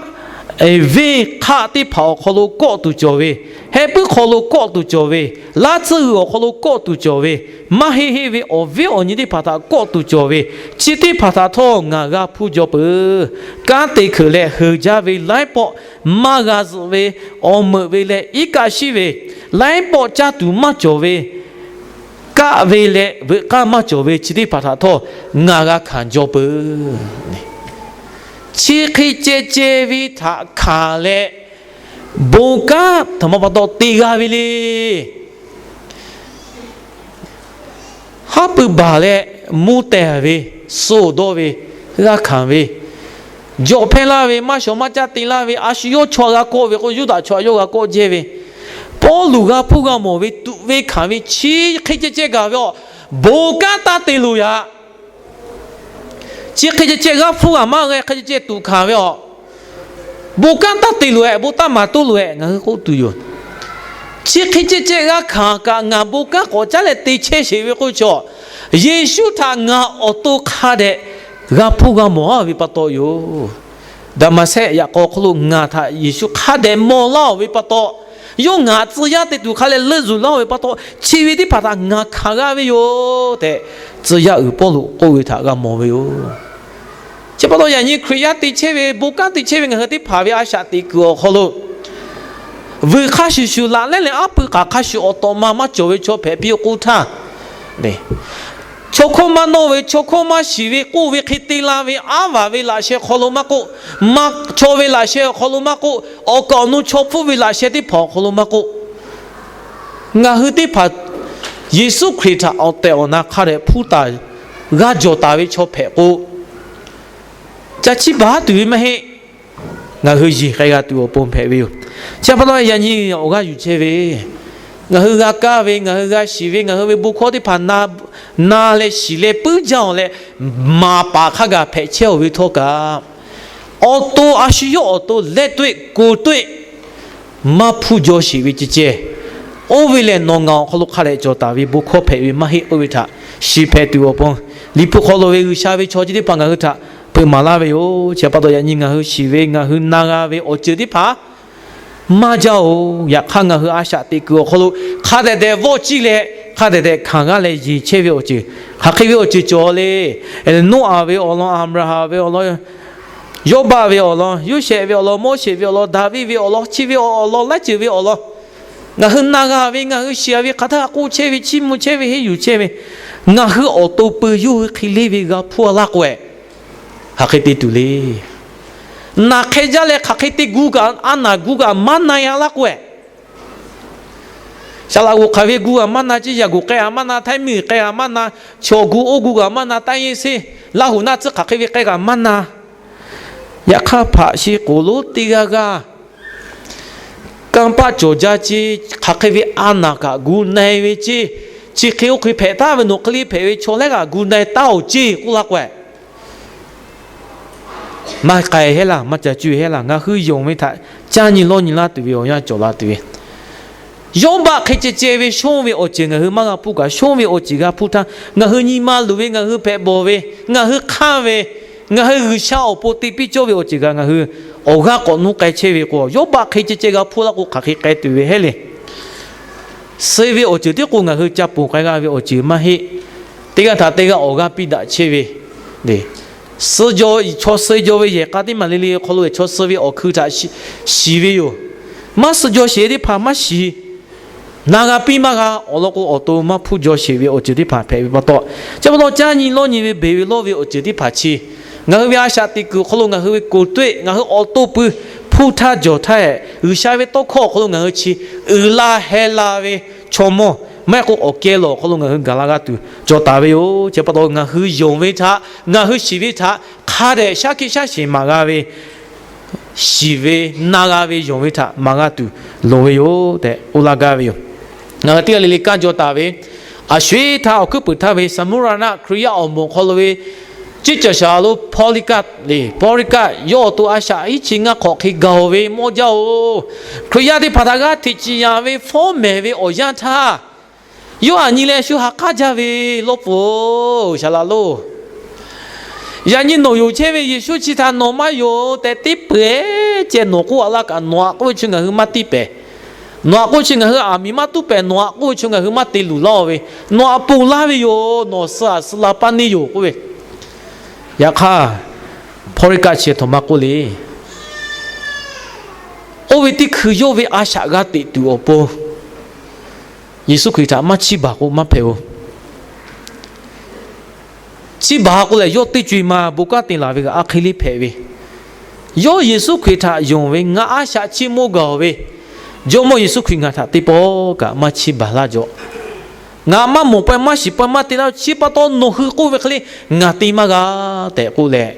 venˇ hk'aˆ teˇ hpaˍ awˬ hk'aw lo kawˆ tuˬ cawˬ ve, heh puiˉ hk'aw lo kawˆ tuˬ cawˬ ve, laˇ tsuhˇ g'uiˬ awˬ hk'aw lo kawˆ tuˬ cawˬ ve, maˇ heˆ heˆ ve awˬ viˉ awˬ nyi teˇ hpaˍ htaꞈ kawˆ tuˬ cawˬ ve, chi teˇ hpaˍ htaꞈ htawˇ ngaˬ g'a hpuˇ jaw peuˬ. Kanˉ te hkeuꞈ leh heuˬ jaˇ ve laiˉ pawˆ, maˇ g'a zuhꞈ ve, awˬ meuꞈ ve leh iˉ kaˆ shiˉ ve, laiˉ pawˆ caˇ tuˬ maˇ cawˬ ve, kaˆ ve leh veuꞈ k'aˇ maˇ cawˬ ve chi teˇ hpaˍ htaꞈ htawˇ ngaˬ g'a hkanˍ jaw peuˬ. Chi hk'e ceh ceh ve htaꞈ hkanˍ leh, bon kanˉ htaꞈ ma pa taw te g'a ve le. Haˉ pui baˬ leh mvuhˇ tehˬ ve, suh dawˇ ve, g'a hkanˍ ve, jawꞈ hpehˇ laˇ ve, maˇ shawˍ maˇ caˇ te laˇ ve, a shu yawˇ chaw g'a kawˆ ve k'o, Yuˇdaꞈ chaw yawˇ g'a kawˆ jehˇ ve, Pawˇluꞈ g'a hpuˇ g'a mawˬ ve tuꞈ ve hkanˍ ve chi hk'e ceh ceh gaˬ ve awˬ, bon kanˉ taˇ te loˬ yaꞈ. Chi hk'e ceh ceh g'a hpuˇ g'a maˇ g'a hk'e ceh ceh tuꞈ hkanˍ ve awˬ, bon kanˉ taˇ te loˬ-eh, bon taˇ maˍ toˇ loˬ-eh, ngaˬ hui k'oˆ tuˬ yoˬ. Chi hk'e ceh ceh g'a hkanˍ kaꞈ ngaˬ bon kanˉ k'awꞈ caˉ leh te chehˇ sheˍ ve k'oˆ ve chaw, Yeˍsuˆ htaꞈ ngaˬ awˬ to hk'a dehꞈ g'a hpuˇ g'a mawˬ-a ve pa taw yoˬ. Daˍmaˍsehˆ yaꞈ k'aw hk'aw lo ngaˬ htaꞈ Yeˍsuˆ hk'a dehꞈ mawˬ laˇ-oˬ ve pa taw, yawˇ ngaˬ tcuh yaˇ te tuˬ hk'a leh leuˆ yuˬ laˇ-oˬ ve pa taw, chi ve teˇ hpaˍ htaꞈ ngaˬ hkanˍ g'a ve yoˬ tehꞈ, tcuh yaˇ uiˍ Pawˇluꞈ k'oˆ ve htaꞈ g'a mawˬ ve yoˬ. Chi pa taw yaꞈ nyi Hkriꞈ yaˇ te chehˇ ve, bon kanˉ te chehˇ ve ngaˬ hui teˇ hpaˍ ve a shaꞈ teꞈ kuiˬ awˬ hk'aw lo, vuiˬ hk'a shuˍ shuˍ laꞈ lehˉ leh aˉ pui k'aˍ hk'a shuˍ awˬ tawꞈ ma maˇ cawˬ ve chaw hpehꞈ piˇ-oˆ k'oˆ htaˇ, chaw hkawˇ maˇ nawˇ ve, chaw hkawˇ maˇ shiˍ ve, k'oˆ ve hk'e te la ve, aˉ vaˬ ve laꞈ sheh hk'aw lo maˇ k'oˆ, maˇ chaw ve laꞈ sheh awˬ hk'aw lo maˇ k'oˆ, awˬ kaˍ awˬ nu chaw hpfuhˇ ve laꞈ sheh teˇ hpaˍ awˬ hk'aw lo maˇ k'oˆ, ngaˬ hui teˇ hpaˍ Yeˍsuˆ Hkriꞈ htaꞈ awˬ tehˬ awˬ na hk'a dehꞈ hpuˇ taˍ, g'a jawˬ taˍ ve chaw hpehꞈ k'o, ca chiˇ baˬ tuˬ ve maˇ heˆ. Ngaˬ hui yeˬ k'ai g'a tuˬ awˬ pon hpehꞈ ve yoˬ. Chi pa taw yaꞈ nyi awˬ g'aˇ yuˬ chehˇ ve, Ngaˬ hui g'a kaˇ ve, ngaˬ hui g'a shiˍ ve, ngaˬ hui ve bon hkawˇ teˇ hpaˍ na leh shiˍ leh puiˉ jaˇ-oˬ leh, maˍ paˍ hk'a gaˬ hpehꞈ chehˇ-oˬ ve htawˇ kaꞈ, awˬ to a shu yawˇ awˬ to leh toˆ-eˆ koˍ toˆ-eˆ maˇ hpuˇ jaw sheˍ ve ceh ceh, oˇ ve lehˬ nawˬ ngaˬ awˬ hk'aw lo hk'a dehꞈ cawˬ taˍ ve bon hkawˇ hpehꞈ ve maˇ heˆ k'oˆ ve htaꞈ shiˍ hpehꞈ tuˬ awˬ pon, Liꞈ hpu hk'aw lo ve G'uiˬsha ve chaw chi teˇ hpaˍ ngaˬ hui htaꞈ hpeuꞈ maˍ laˇ ve yoˬ. Chi pa taw yaꞈ nyi ngaˬ hui shiˍ ve, ngaˬ hui na g'a ve awˬ ceuˬ teˇ hpaˍ maˇ jaˇ-oˬ. Yaꞈ hk'aˇ ngaˬ hui a shaꞈ teꞈ kuiˬ awˬ hk'aw lo hk'a dehꞈ dehꞈ vawˆ ciˇ leh, hk'a dehꞈ dehꞈ hkanˍ g'aˇ leh yeˬ chehˇ ve awˬ ceuˬ, hk'aˬ hk'e ve awˬ ceuˬ cawˬ le. Noˉaꞈ ve awˬ lawn, Aˍbraˍhanˍ ve awˬ lawn, Yawˇbaˆ ve awˬ lawn, Yoˇsehꞈ ve awˬ lawn, Moˉseˍ ve awˬ lawn, Daˍviˆ ve awˬ lawn, chi ve awˬ lawn, laiˉ ceuˬ ve awˬ lawn, ngaˬ hui na g'a ve, ngaˬ hui shiˍ ve hk'aˬ htaˇ k'oˆ chehˇ ve, chiˇ mvuh chehˇ ve, henˇ yuˬ chehˇ ve, ngaˬ hui awˬ to peu yawˇ hui hk'e leˇ ve g'a hpuˇ-a laˇ k'o-eh, hk'aˬ hk'e te tuˬ le. Naˬ hk'e jaˇ leh hk'aˬ hk'e te gu kaꞈ, a naˬ gu kaꞈ maˇ na-a laˇ k'o-eh, Saˍ laꞈ g'oˍ hk'aˬ ve gu kaꞈ maˇ na, ceˇ yaꞈ g'oˍ k'ai kaꞈ maˇ na, htaiˇ miˬ k'ai kaꞈ maˇ na, chaw gu oˇ gu kaꞈ maˇ na, taˇ yeˇ seˇ, Laˇ huˍ naˆ tcuhˉ hk'aˬ hk'e ve k'ai kaꞈ maˇ na. Yaꞈ hk'aˇ hpaꞈ shi k'oˍ lonˉ teˇ g'aˇ g'aˇ kanˇ paˆ cawˬ jaˇ ceˇ, hk'aˬ hk'e ve a naˬ kaꞈ gu na-e ve ceˇ, chi hk'e oˇ hk'e hpehꞈ taˍ ve, nawˬ hk'e le hpehꞈ ve chaw lehˉ kaꞈ gu na-e taˉ-oˬ ceˇ k'oˆ laˇ k'o-eh, maˇ k'ai hehˉ laˇ, maˇ ca cuˇ hehˉ laˇ. Ngaˬ hui yonˍ ve htaꞈ caˇ nyi lawˇ nyi laˇ tuˬ ve awˬ yanˇ cawˬ la tuˬ ve, Yawˇbaˆ hk'e ceh ceh ve shonˇ ve awˬ ceuˬ ngaˬ hui maˇ g'a hpuˇ kaꞈ, shonˇ ve awˬ ceuˬ g'a hpuˇ htaˇ, ngaˬ hui nyi ma luˬ ve, ngaˬ hui hpehꞈ bawˬ ve, ngaˬ hui hk'anˇ ve, ngaˬ hui G'uiˬsha awˬ pon te piˇ cawˇ ve awˬ ceuˬ kaꞈ ngaˬ hui awˬ g'aˇ k'awꞈ nuˇ k'ai chehˇ ve k'o, Yawˇbaˆ hk'e ceh ceh g'a hpuˇ laˇ k'o hk'aˬ hk'e k'ai tuˬ ve hehˉ le. Suh ve awˬ ceuˬ tiˉ k'o ngaˬ hui ca ponˬ k'ai g'a ve awˬ ceuˬ maˇ heˆ. Teˇ g'aˇ htaꞈ teˇ g'aˇ awˬ g'aˇ piˇ daꞈ chehˇ ve, suh jaw, chaw suh jaw ve yehˬ k'a teˇ maˬ le le awˬ hk'aw lo chaw suh ve awˬ hkui htaꞈ shiˍ ve yoˬ. Maˇ suh jaw sheˍ teˇ hpaˍ maˇ shiˍ. Na g'a piˇ maˇ g'a awˬ lawn k'o, awˬ to maˇ hpuˇ jaw sheˍ ve awˬ ceuˬ teˇ hpaˍ hpehꞈ ve pa taw, chi pa taw caˇ nyi lawˇ nyi ve beˬ ve lawˇ ve awˬ ceuˬ teˇ hpaˍ chi ngaˬ hui ve a shaꞈ teꞈ kuiˬ awˬ hk'aw lo ngaˬ hui ve koˍ toˆ-eˆ, ngaˬ hui awˬ to pui hpuˇ htaˇ jawˬ htaˇ-eh, G'uiˬsha ve tawˇ hkawˇ awˬ hk'aw lo ngaˬ hui chi uiˍ la heh la ve chaw mawˇ, maˇ heˆ k'o awˬ keh lawˬ awˬ hk'aw lo ngaˬ hui gaˬ la g'a tuˬ cawˬ taˍ ve yoˬ. Chi pa taw ngaˬ hui yonˍ ve htaꞈ, ngaˬ hui shiˍ ve htaꞈ hk'a dehꞈ shaˉ hkiˆ shaˉ sheˍ maˍ g'a ve, shiˍ ve, na g'a ve, yonˍ ve htaꞈ maˍ g'a tuˬ loˍ ve yoˬ tehꞈ k'oˆ laˇ gaˇ ve yoˬ. Ngaˬ hui teˇ g'aˇ le le kanˇ jaw taˍ ve, aˬ sho-eˬ htaˇ awˬ hkuiˉ puiˍ htaˇ ve Saˍmuˇraˍnaˆ Hkriꞈ yaˇ awˬ moˍ awˬ hk'aw lo ve ciˉ cawˬ shaˍ lo Pawˇliˆkaˆ le, Pawˇliˆkaˆ yawˇ awˬ to a shaꞈ iˉ chi ngaˇ hk'awꞈ hk'e gaˬ-oˬ ve mawˇ jaˇ-oˬ. Hkriꞈ yaˇ teˇ hpaˍ htaꞈ g'aˇ hteꞈ ciˍ yanˍ ve fawˉ mehˍ ve awˬ yanˇ htaˇ, yawˇ aˬ nyi leh shu ha k'aˉ jaˇ ve lawˇ pfuhˍ-oˬ, shaˍ laꞈ lonˉ. Yaꞈ nyi nawˬ yonˍ chehˇ ve Yeˍsuˆ chi htaꞈ nawˬ maˇ yonˍ tehꞈ teˇ peuˬ ceh nawˬ k'oˆ-a laˇ kaꞈ, nawˬ aꞈ k'oˆ ve chi ngaˬ hui maˇ tiˇ pehˍ. Nawˬ aꞈ k'oˆ ve chi ngaˬ hui aˬ miˍ maˇ tuˉ pehˍ, nawˬ aꞈ k'oˆ ve chi ngaˬ hui maˇ te luˬ laˇ-oˬ ve, nawˬ aꞈ ponˬ laˇ ve yoˬ, nawˬ suh aˬ suh la paˇ neˇ yoˬ k'oˆ ve. Yaꞈ hk'aˇ, Pawˇliˆkaˆ chi htaꞈ maˇ k'oˆ le. Oˇ ve teˇ hkui yawˇ ve a shaꞈ g'a teꞈ tuˬ awˬ pon Yeˍsuˆ Hkriꞈ htaꞈ maˇ chiˇ baˬ k'o maˇ hpehꞈ-oˬ. Chiˇ baˬ k'o lehˬ, yawˇ teˇ co-e ma bon kanˉ te laˬ ve kaꞈ a hk'e le hpehꞈ ve. Yawˇ Yeˍsuˆ Hkriꞈ htaꞈ yonˍ ve, ngaˬ a shaꞈ chiˇ mvuh gaˬ-oˬ ve, Jawˇmawˇ Yeˍsuˆ Hkriꞈ ngaˬ htaꞈ teˇ pawˆ kaꞈ maˇ chiˇ baˬ laˇ jaw. Ngaˬ maˇ mawˬ pawehˇ maˇ shiˍ pawehˇ maˇ te laˇ, chi pa taw nawˬ hui k'oˆ ve hk'e le ngaˬ te maˇ g'a tehꞈ k'oˆ leh,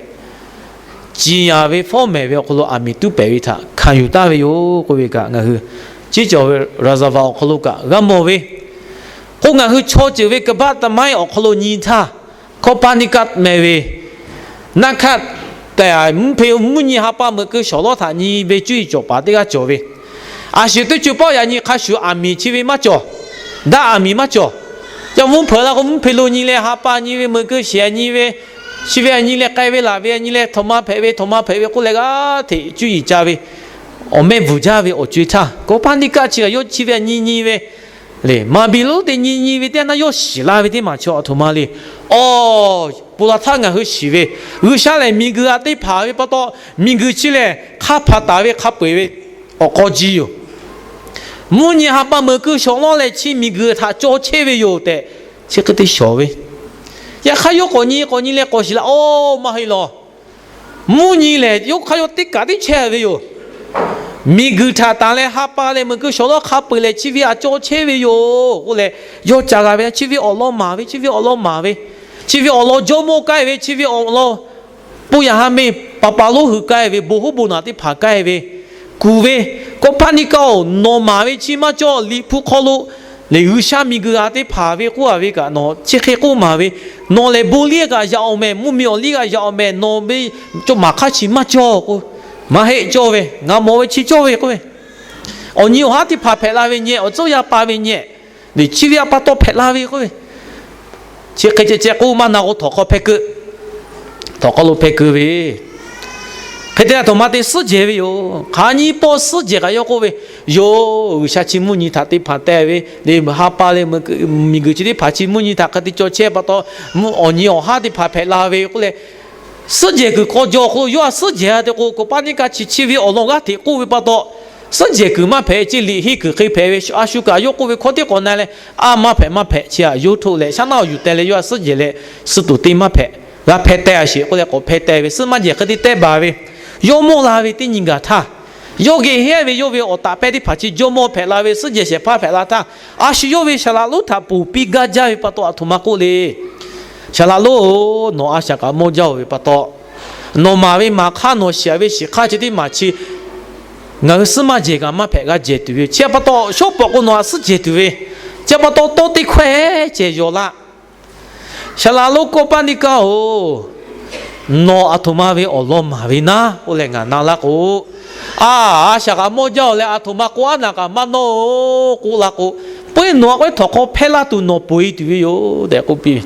ciˍ yanˍ ve fawˉ mehˍ ve awˬ hk'aw lo aˬ miˍ tuˉ pehˍ ve htaꞈ hkanˍ yuˬ taˍ ve yoˬ k'oˆ ve kaꞈ ngaˬ hui Ciˉ cawˬ ve Raˍzaˍvaˍ awˬ hk'aw lo kaꞈ g'a mawˬ ve, k'o ngaˬ hui chaw ceuˬ ve ကမ္ဘာ့သမိုင်း awˬ hk'aw lo nyi htaˇ, Copernicus meh ve, naˆ hkaˆ tehꞈ mvuhˇ hpe mvuhˇ nyi ha pa meuꞈ keu shawˍ lawˉ htaꞈ nyi ve cuˇ yiˍ cawˬ paˍ teˇ g'aˇ cawˬ ve, a shu teˇ co paˆ yaꞈ nyi hk'a shuˍ aˬ miˍ chi ve maˇ cawˬ, daꞈ aˬ miˍ maˇ cawˬ. Ca mvuhˇ hpeuꞈ la k'o mvuhˇ hpe lo nyi leh ha pa nyi ve meuꞈ keu shiˍ nyi ve, chi ve aˬ nyi leh k'ai ve laˬ ve aˬ nyi leh htawnˍ ma hpehꞈ ve htawnˍ ma hpehꞈ ve k'oˆ leh g'aˇ hteꞈ cuˇ yiˍ ca ve, awˬ mehˆ bvuhˬ jaˇ ve awˬ co-e htaˇ, Copernicus chi kaꞈ yawˇ chi ve aˬ nyi nyi ve, le maˍ biˬ lonˉ te nyi nyi ve teˇ yanˇ yawˇ shiˍ la ve teˇ maˬ chaw aˬ htoꞈ ma le. Awˬ, ponˬ laˬ htaˇ ngaˬ hui shiˍ ve, G'uiˬsha lehˬ miˬguiˬ aꞈ teˇ hpaˍ ve pa taw, miˬguiˬ chi lehˬ hk'a hpaˍ taˍ ve hk'a peu-eˬ ve awˬ k'aw ji yoˬ. Mvuhˇ nyi ha pa meuꞈ keu shawˍ lawˉ leh chi miˬguiˬ htaꞈ caw chehˇ ve yoˬ tehꞈ, chi hk'e te shawˍ ve. Yaꞈ hk'aˇ yawˇ k'awꞈ nyi k'awꞈ nyi leh k'awꞈ shiˍ la, awˬ, maˇ heˆ lawˬ. Mvuhˇ nyi lehˬ yawˇ hk'aˇ yawˇ teˇ kaꞈ teˇ chehˇ ve yoˬ. Miˬguiˬ htaꞈ tanˬ leh ha pa leh meuꞈ keu shawˍ lawˉ hk'a peu-eˬ lehˬ chi ve aꞈ caw chehˇ ve yoˬ k'oˆ leh, yawˇ ca g'a ve, chi ve awˬ lawn maˍ ve, chi ve awˬ lawn maˍ ve, chi ve awˬ lawn jawˇmawˇ k'ai ve, chi ve awˬ lawn pon yaꞈ ha meh paˍ paˍ lonˉ hui k'ai ve, bon hoˉ bon naˬ teˇ hpaˍ k'ai ve, kuˬ ve, Kawˇpanˍniˆkaˆ-oˬ, nawˬ maˍ ve chi maˇ cawˇ. Liꞈ hpu hk'aw lo lehˬ, G'uiˬsha miˬguiˬ a teˇ hpaˍ ve k'oˆ a ve kaꞈ nawˬ chi hk'e k'oˆ maˍ ve, nawˬ lehˬ bon liˇ kaꞈ yaꞈ-oˬ mehˍ, mvuhˇmiˬ awˬ liˇ kaꞈ yaꞈ-oˬ mehˍ, nawˬ ve cawˇ maˍ hk'aˇ chi maˇ cawˇ k'o, maˇ heˆ, cawˇ ve, ngaˬ mawˬ ve chi cawˇ ve k'oˆ ve, awˬ nyi awˬ haˉ teˇ hpaˍ hpehꞈ la ve nyeh, awˬ tcuhˉ yaˇ pa ve nyeh, lehˬ chi ve a pa taw hpehꞈ la ve k'oˆ ve, chi hk'e ceh ceh k'oˆ maˇ na k'o, htawnˍ hk'aw hpehˇ keu, htawnˍ hk'aw lo hpehˇ keu ve, hk'e te a htoꞈ ma te suhˉ jehˬ ve yoˬ. Hk'aˬ nyi pawˆ suhˉ jehˬ kaꞈ yawˇ k'oˆ ve, yoˬ, G'uiˬsha chi mvuhˇ nyi htaꞈ teˇ hpaˍ te ve, lehˬ ha pa leh miˬguiˬ chi teˇ hpaˍ chi mvuhˇ nyi htaꞈ hk'e te cawˬ chehˇ pa taw, awˬ nyi awˬ haˉ teˇ hpaˍ hpehꞈ la ve k'oˆ leh, suhˉ jehˬ kuiˬ k'aw jaw hk'aw lo yawˇ a suhˉ jehˬ a te k'o, Kawˇpanˍniˆkaˆ chi chi ve awˬ lawn g'aˇ hteꞈ k'oˆ ve pa taw, suhˉ jehˬ kuiˬ maˇ hpehꞈ, ceˇ liꞈ henˇ kuiˬ hk'e hpehꞈ ve, a shu kaꞈ yawˇ k'oˆ ve hkawˇ teˇ k'awꞈ na leh, a maˇ hpehꞈ maˇ hpehꞈ chi a yawˇ htoˆ leh shaˉ naˆ awˬ yuˬ teh leh yawˇ a suhˉ jehˬ leh, suh tuˬ te maˇ hpehꞈ, g'a hpehˇ teh a sheˍ k'oˆ leh k'awꞈ hpehˇ teh ve, suhˉ maˇ jehˬ hk'e te teh baˬ ve, yawˇ mawˇ la ve teˇ nyi gaˬ htaˇ, yawˇ geh heˉ ve yawˇ ve awˬ taˍ pehˇ teˇ hpaˍ chi jawˇmawˇ hpehꞈ la ve, suhˉ jehˬ shehˍ hpaˇ hpehꞈ la htaˇ, a shu yawˇ ve saˍ laꞈ lonˉ htaꞈ ponˬ piˇ gaˇ jaˇ ve pa taw a htoꞈ ma k'oˆ le. Saˍ laꞈ lonˉ-oˬ, nawˬ a shaꞈ kaꞈ mawˇ jaˇ-oˬ ve pa taw, nawˬ maˍ ve maˍ hk'aˇ, nawˬ shiˍ ve shiˍ hk'aˇ chi teˇ maˬ chi ngaˬ hui suhˉ maˇ jehˬ kaꞈ maˇ hpehꞈ g'a jehˬ tuˬ ve yoˬ. Chi pa taw shawˉ pawˍ k'o nawˬ a suhˉ jehˬ tuˬ ve, chi pa taw tawˇ teˇ hkawehˇ ceh yaw laˇ. Saˍ laꞈ lonˉ Kawˇpanˍniˆkaˆ-oˬ, nawˬ a htoꞈ ma ve awˬ lawn maˍ ve naˉ k'oˆ leh ngaˬ na laˇ k'o, a, a shaꞈ kaꞈ mawˇ jaˇ-oˬ leh a htoꞈ ma k'oˆ aˉ naˍ kaꞈ maˇ nawˇ-oˬ k'oˆ laˇ k'o, peu-eˬ nawˬ a k'o htawnˍ hk'aw hpehˇ laˇ tuˬ nawˬ peuˬ-e tuˬ ve yoˬ tehꞈ k'oˆ piˇ ve.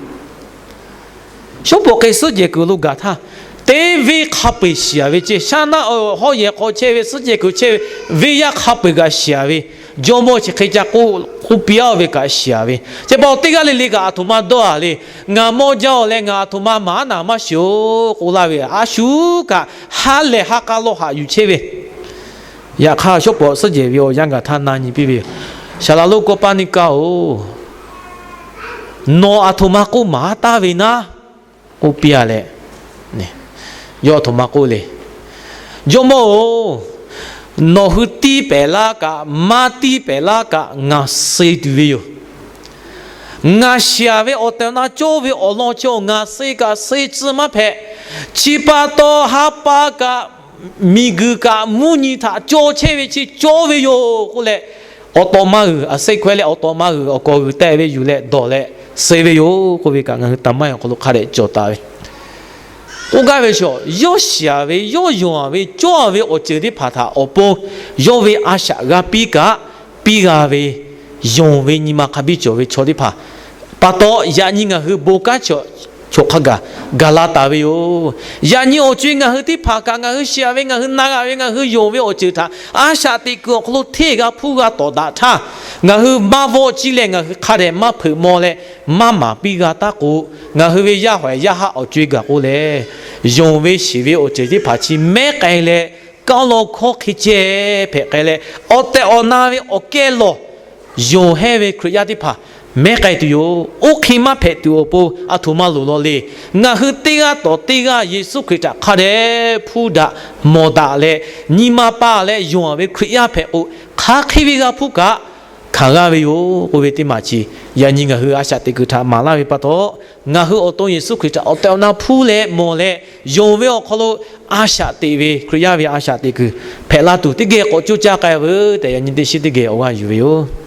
Shawˉ pawˍ hk'e suhˉ jehˬ kuiˬ lo gaˬ htaˇ, teˇ venˇ hk'a peu-eˬ shiˍ-a ve ceˇ, shaˉ naˆ hawˉ yehˬ hk'aw chehˇ ve suhˉ jehˬ kuiˬ chehˇ ve, venˇ yaˇ hk'a peu-eˬ kaꞈ shiˍ-a ve, jawˇmawˇ chi hk'e ca k'oˆ k'oˆ piˇ-a ve kaꞈ shiˍ-a ve, chi pa teˇ g'aˇ le le kaꞈ a htoꞈ ma dawˇ-a le. Ngaˬ mawˇ jaˇ-oˬ leh ngaˬ a htoꞈ ma maˍ aˉ naˍ maˇ shiˍ-oˬ k'oˆ laˇ ve, a shu kaꞈ ha lehˬ ha k'a lawˇ haꞈ yuˬ chehˇ ve, yaꞈ hk'aˇ shawˉ pawˍ suhˉ jehˬ ve awˬ yanˇ gaˬ htaˇ na nyi piˇ ve, Saˍ laꞈ lonˉ Kawˇpanˍniˆkaˆ-oˬ, nawˬ a htoꞈ ma k'oˆ maˍ aˉ taˍ ve naˉ k'oˆ piˇ-a leh, yawˇ a htoꞈ ma k'oˆ le, Jawˇmawˇ-oˬ, nawˬ hui tiˇ pehˍ laˇ kaꞈ maˇ tiˇ pehˍ laˇ kaꞈ ngaˬ suh tuˬ ve yoˬ. Ngaˬ shiˍ-a ve awˬ tehˬ awˬ na cawˇ ve awˬ lawn chi-oˬ, ngaˬ suh kaꞈ suh tcuh maˇ hpehꞈ. Chi pa taw ha pa kaꞈ miˬguiˬ kaꞈ mvuhˇ nyi htaꞈ cawˇ chehˇ ve chi cawˇ ve yoˬ k'oˆ leh, awˬ tawꞈ ma g'uiˬ a sehˉ hkawehˇ leh awˬ tawꞈ ma g'uiˬ awˬ kawˬ g'uiˬ teh ve yuˬ leh dawˬ leh suh ve yoˬ k'oˆ ve kaꞈ ngaˬ hui taˍ maˇ awˬ hk'aw lo hk'a dehꞈ cawˬ taˍ ve. K'oˆ gaˇ ve chaw, yawˇ shiˍ-a ve, yawˇ yonˍ-a ve, cawˇ-a ve awˬ ceuˬ teˇ hpaˍ htaꞈ awˬ pon yawˇ ve a shaꞈ g'a piˇ kaꞈ piˇ g'a ve, yonˍ ve nyi ma hk'a biˇ cawˬ ve chaw teˇ hpaˍ pa taw, yaꞈ nyi ngaˬ hui bon kanˉ chaw hk'a gaˬ gaˬ la taˍ ve yoˬ. Yaꞈ nyi awˬ co-e ngaˬ hui teˇ hpaˍ kaꞈ ngaˬ hui shiˍ-a ve, ngaˬ hui na g'a ve, ngaˬ hui yonˍ ve awˬ ceuˬ htaꞈ a shaꞈ teꞈ kuiˬ awˬ hk'aw lo hteˇ g'a hpuˇ g'a tawˍ daꞈ htaˇ, ngaˬ hui maˇ vawˆ ciˇ leh ngaˬ hui hk'a dehꞈ maˇ hpeuꞈ maw leh maˇ maˍ piˇ g'a taˉ k'o, ngaˬ hui ve yaˇ hawehˬ yaˇ haˆ awˬ co-e gaˬ k'oˆ leh, yonˍ ve shiˍ ve awˬ ceuˬ teˇ hpaˍ chi mehˉ k'ai leh, kanˉ law hkawˇ hk'e ceh hpehꞈ k'ai leh, awˬ tehˬ awˬ na ve awˬ kehˉ lawˬ yonˍ hehˉ ve Hkriꞈ yaˇ teˇ hpaˍ mehˉ k'ai tuˬ yoˬ. Oˇ hk'e maˇ hpehꞈ tuˬ awˬ pon a htoꞈ ma loˍ law le. Ngaˬ hui teˇ g'aˇ tawˍ teˇ g'aˇ Yeˍsuˆ Hkriꞈ htaꞈ hk'a dehꞈ hpuˇ daꞈ mawˬ daꞈ leh, nyi ma pa leh yonˍ-a ve Hkriꞈ yaˇ hpehꞈ k'o, hk'aˬ hk'e ve g'a hpuˇ kaꞈ hkanˍ g'a ve yoˬ k'oˆ ve teˇ maˬ chi, yaꞈ nyi ngaˬ hui a shaꞈ teꞈ kuiˬ htaꞈ maˍ laˇ ve pa taw, ngaˬ hui awˬ to Yeˍsuˆ Hkriꞈ htaꞈ awˬ tehˬ awˬ na hpuˇ leh mawˬ leh, yonˍ ve awˬ hk'aw lo a shaꞈ teꞈ ve Hkriꞈ yaˇ ve a shaꞈ teꞈ kuiˬ hpehꞈ la tuˬ teˇ geh k'awꞈ coˇ caˇ k'ai veuˬ tehꞈ, yaꞈ nyi teˇ shiˉ teˇ geh awˬ g'aˇ yuˬ ve yoˬ.